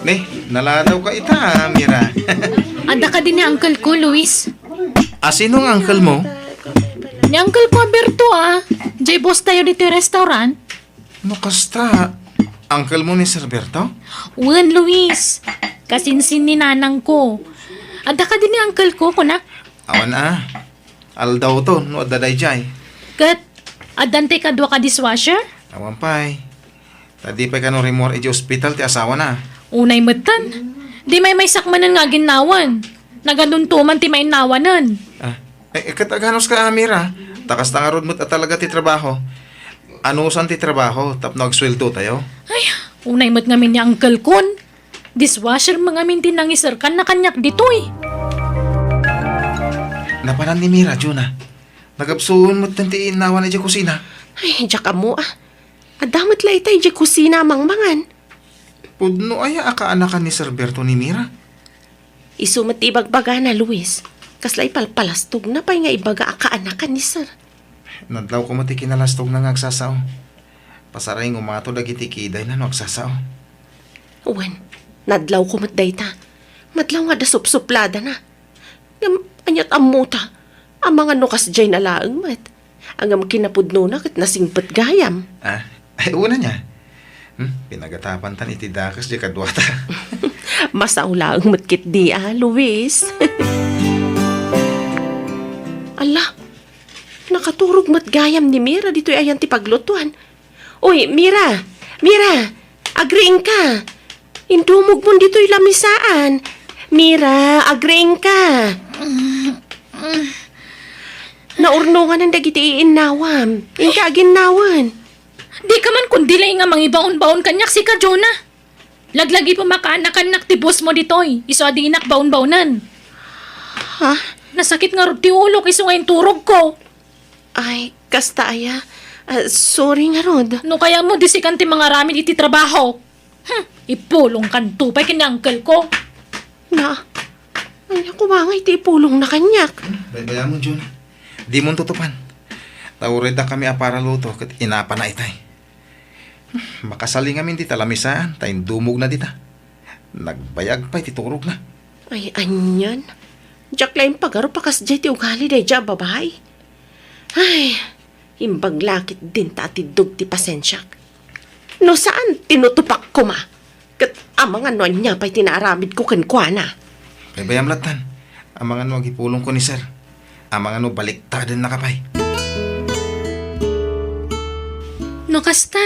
Ne, naladawka ita, Mira. Adda kadi ni uncle ko, Luis. A, sino nga uncle mo? Ni uncle ko, Berto, a. Diay boss tayo ditoy restaurant. No kasta, uncle mo ni Sir Berto? Wen, Luis. Kasinsin ni nanang ko. Adda kadi ni uncle ko, kunak? Awan a. Aldawto, no adda daydiay. Ket, addan ti kadua ka dishwasher? Awan pay. Ta di pay kano rimmuar idiay ospital ti asawana. Unay metten. Di maymaysak manen nga aginnawan. Nagaduntoman ti mainnawanen. A, e, e, ket aganuska, Mira? Ta kasta ngarud met a talaga ti trabaho. Anusan ti trabaho tapno agsueldo tayo? Ay, unay met ngamin ni uncle kon. Dishwasher met ngamin ti nangiserkanna kaniak ditoy. Napanan ni Mira, Juna. Nagapsuon metten ti innawana idiay kusina. Ay, diak ammo a. Adda met la ita idiay kusina a mangmangan. Pudno aya a kaanakan ni Sir Berto ni Mira? Isu met ti ibagbagana, Luis. Kasla ipalpalastogna pay nga ibaga a kaanakan ni Sir. Nadlawko met ti kinalastogna nga agsasao. Pasaray ngumato dagiti kidayna no agsasao. Wen, nadlawko met dayta. Madlaw nga adda supsupladana. Ngem, aniat ammota? Amangan no kasdiayna laeng met. Ngem kinapudnona ket nasingpet gayam. A, ay, una nia. Hmm, pinagatapantan iti dakes diay kaduata. Masao laeng met ketdi a, Luis. Ala, nakaturog met gayam ni Mira ditoy ayan ti paglutuan. Uy, Mira! Mira! Agriingka! Indumogmon ditoy lamisaan. Mira, agriingka! Naurnonganan dagiti iinnawam. Inka aginnawan. Dika man kundi laeng a mangibaon-baon kaniak, sika, Jonah. Laglagipem a kaanakannak ti boss mo ditoy, isu a dinak baon-baonen. Ha? Nasakit ngarud ti ulok isu nga inturogko. Ay, kasta aya. A, sorry ngarud. No kayatmo, di sikan ti mangaramid iti trabaho. Hmm, ipulongkanto pay ken ni uncle ko. Na, ania koma nga iti ipulongna kaniak? Baybayamon, Jun. Dimon tutupan. Ta uray dakami a paraluto ket inapana itay. Makasali ngamin dita lamisaan ta indumogna dita. Nagbayag pay ti turogna. Ay, anian. Diak laeng pagarup a kasdiay ti ugali daydiay a babai. Ay, imbag la ketdin ta atiddog ti pasensiak. No saan, tinutupak koma. Ket amangan no ania pay ti naaramidko kenkuana. Baybayam lattan. Amangan no agipulongko ni Sir. Amangan no baliktadennaka pay. No kasta,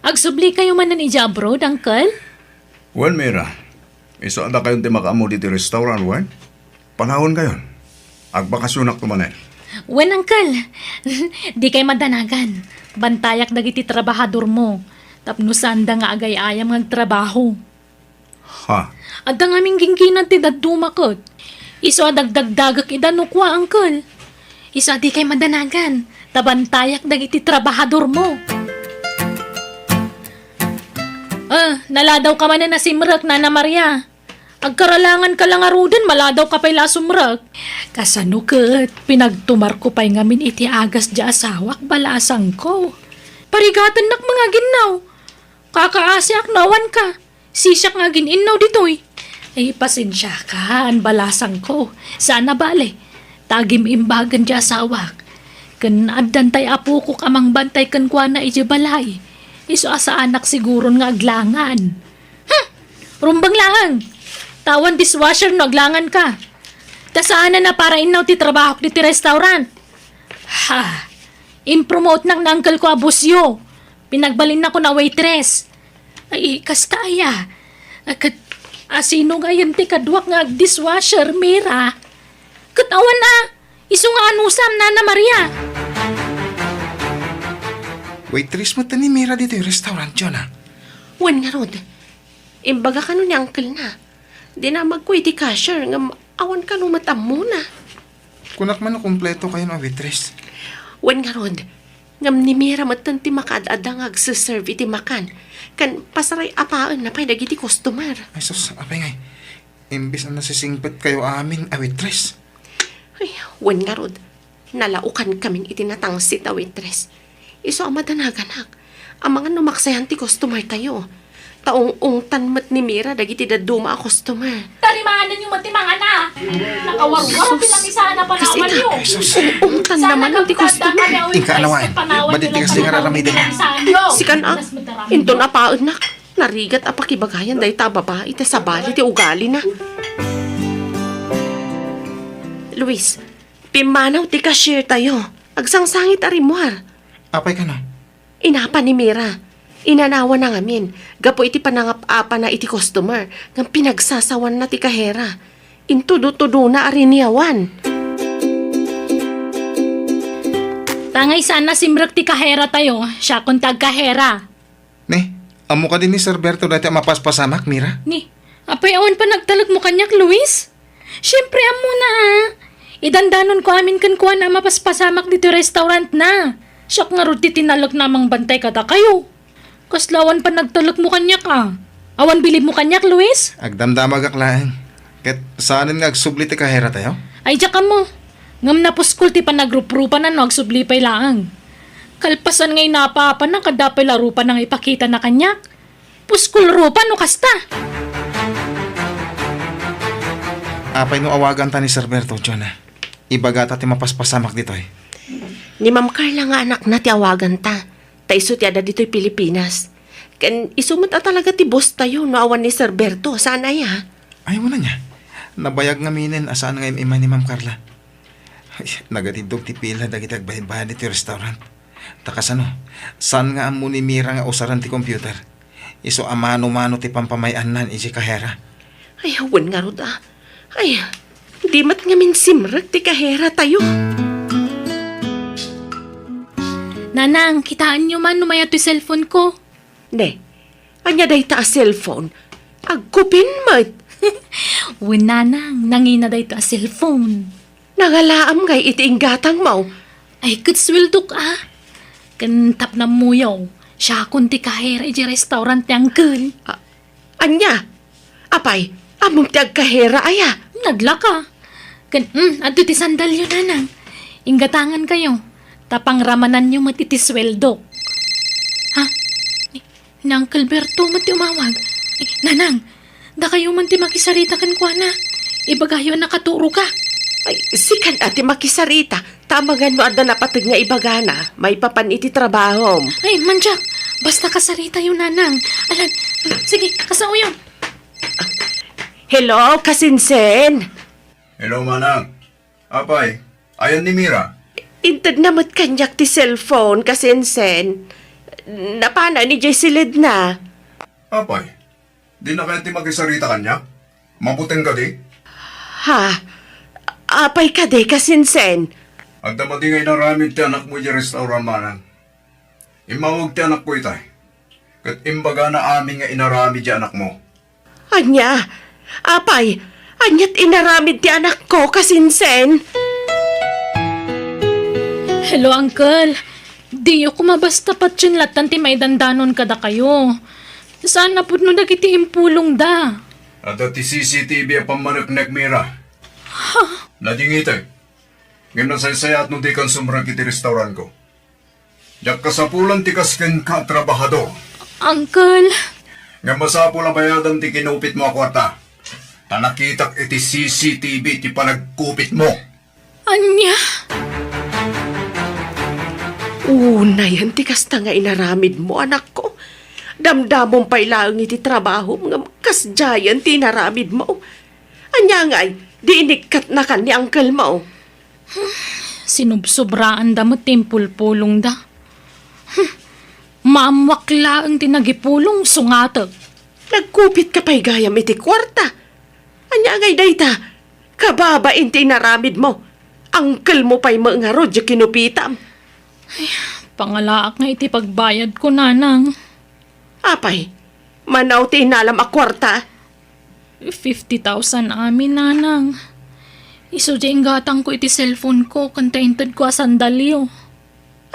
agsublikayo manen idiay abroad, Uncle? Wen, Mira, isu a dakayon ti makaammo ditoy restaurant, wen? Panawenkayon. Agbakasionakto manen. Wen, Uncle. Dikay madanagan. Bantayak dagiti trabahadormo. Tapno saanda nga agay-ayam nga agtrabaho. Ha? Adda ngamin gingginad ti dadduma ket. Isu a dagdagdagek ida no kua, Uncle. Isu a dikay madanagan. Ta bantayak dagiti trabahadormo. Ah, naladawka manen a simrek, Nana Maria. Agkaralanganka la ngaruden, maladawka pay la a sumrek. Kasano ket, pinagtumarko pay ngamin iti agas diay asawak, balasangko. Parigatennak nga aginnaw. Kakaasiak no awanka. Sisiak nga agin-innaw ditoy. Ay, pasensiaka, balasangko. Saan a bale. Ta agim-imbagen diay asawak. Ken addan tay apokok a mangbantay kenkuana idiay balay. Isu a saanak siguron nga aglangan. Hmm! Rumbeng laeng. Ta awan dishwasher no aglanganka. Ta saanen a para innaw ti trabahok ditoy restaurant. Ha! Impromotenak ni uncle ko a busio. Pinagbalinnakon a waitress. Ay, kasta aya. A, ket, a, sino ngayen ti kaduak nga agdishwasher, Mira? Ket awan a, isu nga anusam, Nana Maria. Waitress met ni Mira ditoy restaurant, Jonah. Wen ngarud, imbaga kano ni uncle na. Dinamagko iti cashier, ngem awan kano met ammona. Kunak man no kumpleto kayon a waitress. Wen ngarud, ngem ni Mira metten ti makaad-adda nga agse-serve iti makan, ken pasaraypapaenna pay dagiti customer. Ay sus, apay ngay, imbes a nasisingpet kayo amin a waitress. Ay, wen ngarud, nalaokan kamin iti natangsit a waitress. Isu a madanaganak, amangan no maksayan ti customer tayo. Ta ung-ungtan met ni Mira dagiti dadduma a customer. Tarimaanenyo met ti mangana. Nakawarwar ti lamisaan a panawanyo. Ay, sus. Ung-ungtan naman ti customer. Inka, anawaen. Badi ti kasdi nga raramiden. Sikan a, inton apaennak, narigat a pakibagayan dayta a babai iti sabali ti ugalina. Luis, pimmanaw ti cashier tayo. Agsangsangit a rimmuar. Apay kano? Inapa ni Mira. Inanawanna ngamin, gapu iti panangap-apana iti customer, ngem pinagsasawanna ti kahera. Intudo-tudona a riniawan. Tangay saan a simrek ti kahera tayo, siakon ti agkahera. Ni, ammo kadi ni Sir Berto dayta a mapaspasamak, Mira? Ni, apay awan panagtalekmo kaniak, Luis? Siempre, ammona a. Idandanonko amin kenkuana a mapaspasamak ditoy restaurantna. Siak ngarud ti tinalekna a mangbantay kadakayo. Kasla awan panagtalekmo kaniak a. Awan bilibmo kaniak, Luis? Agdamdamagak laeng. Ket saanen nga agsubli ti kaheratayo? Ay, diak ammo. Ngem napuskol ti panagruprupana no agsubli pay laeng. Kalpasan nga inapa-apana, adda pay la rupana nga ipakitana kaniak. Puskol rupa no kasta. Apay no awaganta ni Sir Berto, Jonah? Ibagata ti mapaspasamak ditoy. Ni Ma'am Carla nga anakna ti awaganta. Ta isu ti adda ditoy Pilipinas. Ken isu met a talaga ti boss tayo no awan ni Sir Berto, saan aya? Ay, wen ania. Nabayag ngaminen a saan nga im-immay ni Ma'am Carla. Ay, nagatiddog ti pila dagiti agbaybayad iti restaurant. Ta kasano, saan nga ammo ni Mira nga usaren ti computer? Isu a mano-mano ti pampamay-annan iti kahera. Ay, wen ngarud a. Ay, di met ngamin simrek ti kahera tayo. Nanang, kitaenyo man no mayat toy cellphone ko. Ne, ania dayta a cellphone? Agkupin met. Wen, nanang, nangina dayta a cellphone. Nangalaam ngay iti inggatangmo? Ay, ket sueldok a. Ken tapno ammoyo, siakon ti kahera iti restaurant ti uncle. A-, ania? Apay, ammom ti agkahera aya? Naglaka. Ken, mm, adto ti sandalyo, nanang. Inggatangan kayo. Ta pangramananyo met iti sueldok. Ha? Ni Uncle Berto met ti umawag. Ay, nanang, dakayo man ti makisarita kenkuana. Ibagayo a nakaturoka. Ay, sikan a ti makisarita. Ta amangan no adda napateg nga ibagana, maipapan iti trabahom. Ay, mandiak, basta kasaritayo, nanang. Alan, sige, kasaoyo. Hello, kasinsin? Hello, manang. Apay, ayan ni Mira? Intedna met kaniak ti cellphone, kasinsin. Napanan idiay siledna. Apay, dina kayat ti makisarita kaniak? Mabuteng kadi? Ha? Apay kadi, kasinsen? Adda madi nga inaramid ti anakmo idiay restaurant, manang. Immawag ti anakko itay. Ket imbagana amin nga inaramid ti anakmo. Ania? Apay, aniat inaramid ti anakko, kasinsen? Hello, Uncle. Diyo koma basta patien lattan ti maidandanon kadakayo. Saan a pudno dagiti impulongda. Adda ti C C T V a pammaneknek, Mira. Ha? Nadingitek. Ngem nasaysayaat no dikan sumrek iti restaurantko. Diak kasapulan ti kas kenka a trabahador. Uncle. Ngem masapul a bayadam ti kinupitmo a kuarta. Ta nakitak iti C C T V ti panagkupitmo. Ania? Unayen ti kasta nga inaramidmo, anakko. Damdamom pay laeng iti trabahom ngem kasdiayen ti inaramidmo. Ania ngay, di inikkatnakan ni uncle mo? Sinubsobraanda met ti impulpulongda. Hmm. Maammoak laeng ti nagipulong, sungatek. Nagkupitka pay gayam iti kuarta. Ania ngay dayta? Kababain ti inaramidmo. Uncle mo pay met ngarud ti kinupitam. Ay, pangalaak nga iti pagbayadko, nanang. Apay, mano ti inalam a kuarta? Fifty thousand amin, nanang. Isu ti inggatangko iti cellphone ko ken ta intedko a sandalyo.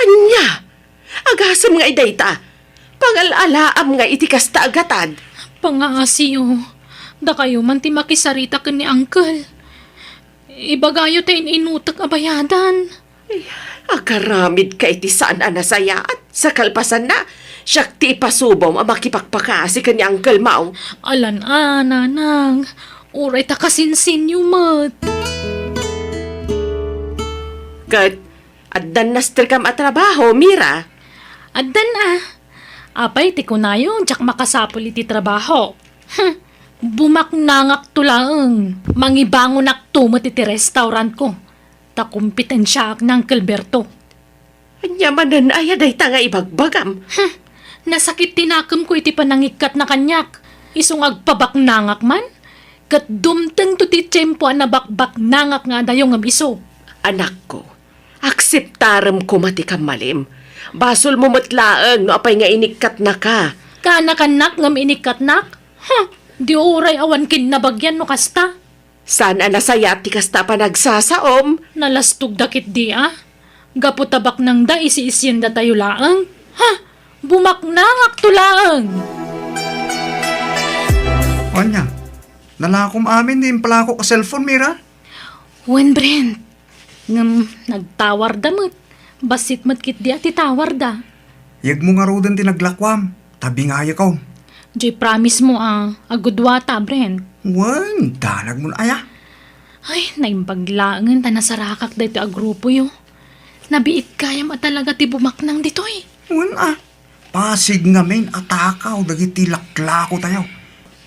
Ania? Agasem nga idayta. Pangal-alaam nga iti kasta a gatad. Pangaasiyo. Dakayo man ti makisarita ken ni uncle. Ibagayo ta in-inutek a bayadan. Ay, agaramidka iti saan a nasayaat. Sa kalpasanna, siak ti ipasubom a makipakpakasi ken ni Uncle Mao. Alan a, nanang. Uray ta kasinsinyo met. Ket, addan nasterkam a trabaho, Mira? Addan a. Apay ti kunayo, diak makasapul iti trabaho. Hmm. Bumaknangakto laeng. Mangibangonakto met iti restaurantko. Ta kompitensiaak ni Uncle Berto. Ania manen aya dayta nga ibagbagam? Hmm. Nasakit ti nakemko iti panangikkat na kaniak. Isu nga agpabaknangak man. Ket dumtengto ti tiempo a nabakbaknangak nga adayo ngem isu. Anakko, akseptarem koma ti kammalim. Basolmo met laeng no apay nga inikkatnaka. Kaanakannak ngem inikkatnak? Huh! Di uray awan kinnabagyan no kasta. Saan a nasayaat ti kasta a panagsasaom? Nalastogda ketdi a. Gapu ta baknangda, isi-isiendatayo laeng. Ha? Bumaknangakto laeng! Ania? Nalakom amin ti impalakok a cellphone, Mira? Wen, Brent. Ngem nagtawarda met. Bassit met ketdi a ti tawarda. Yegmo ngaruden ti naglakuam, ta bingayekon. Diay promise mo a agudua ta, Brent. Wen, danagmon aya? Ay, naimbag laengen ta nasarakak daytoy a grupoyo. Nabiit gayam a talaga ti bumaknang ditoy. Wen a, pasig ngamin a takaw dagiti laklakotayo.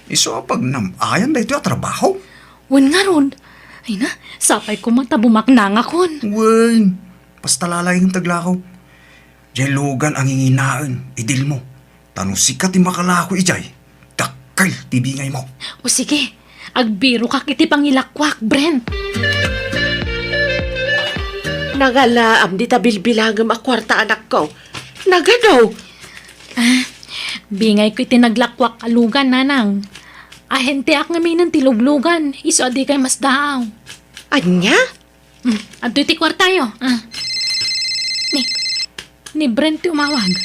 Isu a pagnam-ayan daytoy a trabaho. Wen ngarud. Ay na, sapay koma ta bumaknangakon. Wen, basta lalaingem ti aglako. Diay lugan a nginginaen, idilmo. Ta no sika ti makalako idiay, dakkel ti bingaymo. O sige, agbirokak iti pangilakuak, Brent. Nangalaam dita bilbilangem a kuarta, anakko. Nagado. Ah, bingayko iti naglakuak a lugan, nanang. Ahenteak ngaminen ti luglugan, isu a dikay masdaaw. Ania? Hmm, adtoy ti kuartayo. Ah. Ni, ni Brent ti umawag.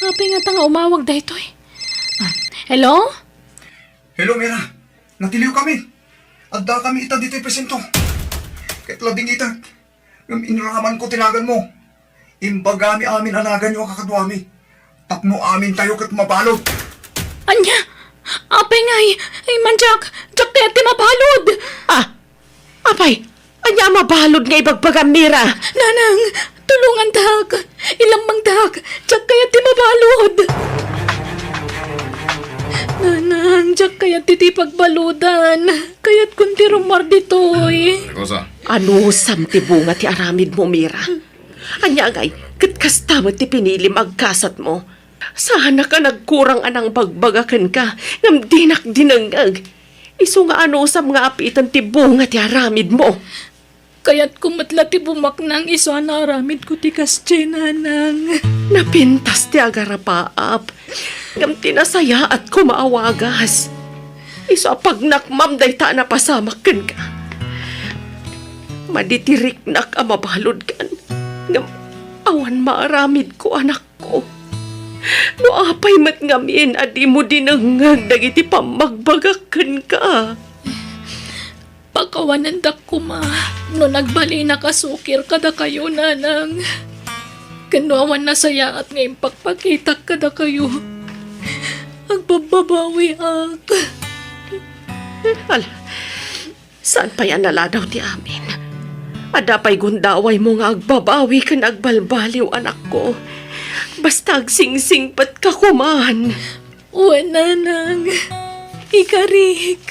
Apay ngata nga umawag daytoy? Ah, hello? Hello, Mira. Natiliwkami. Addakami ita ditoy presinto. Ket ladingitek. Ngem inramanko ti naganmo. Imbagami amin a naganyo a kakaduami. Tapno amintayo ket mabalud. Ania? Apay ngay? Ay, mandiak, diak kayat ti mabalud. Ah, apay, ania a mabalud nga ibagbagam, Mira? Nanang, tulongandak. Ilammangdak. Diak kayat ti mabalud. Nanang, diak kayat ti, ti pagbaludan. Kayatkon ti rummuar ditoy. Rosa. Anusam ti bunga ti aramidmo, Mira? Ania ngay, Ket kasta met ti pinilim a agkasatmo. Saanak a nagkurang a nangbagbaga kenka, ngem dinak dinengngeg. Isu nga anusam nga apiten ti bunga ti aramidmo. Kayatko met la ti bumaknang isu a naaramidko ti kasdiay, nanang. Napintas ti agarapaap, ngem ti nasayaat koma a wagas. Isu a pagnakmam dayta a napasamak kenka. Madi ti riknak a mabaludkan, ngem awan maaramidko, anakko. No apay met ngamin a dimo dinengngeg dagiti pammagbagak kenka? Pakawanendak koma no nagbalinak a sukir kadakayo, nanang. Ken no awan nasayaat nga impakpakitak kadakayo, agbabbabawiak. Ala, saan pay a naladaw ti amin? Adda pay gundawaymo nga agbabawi ken agbalbaliw, anakko. Basta agsingsingpetka koman. Wen, nanang. Ikarik.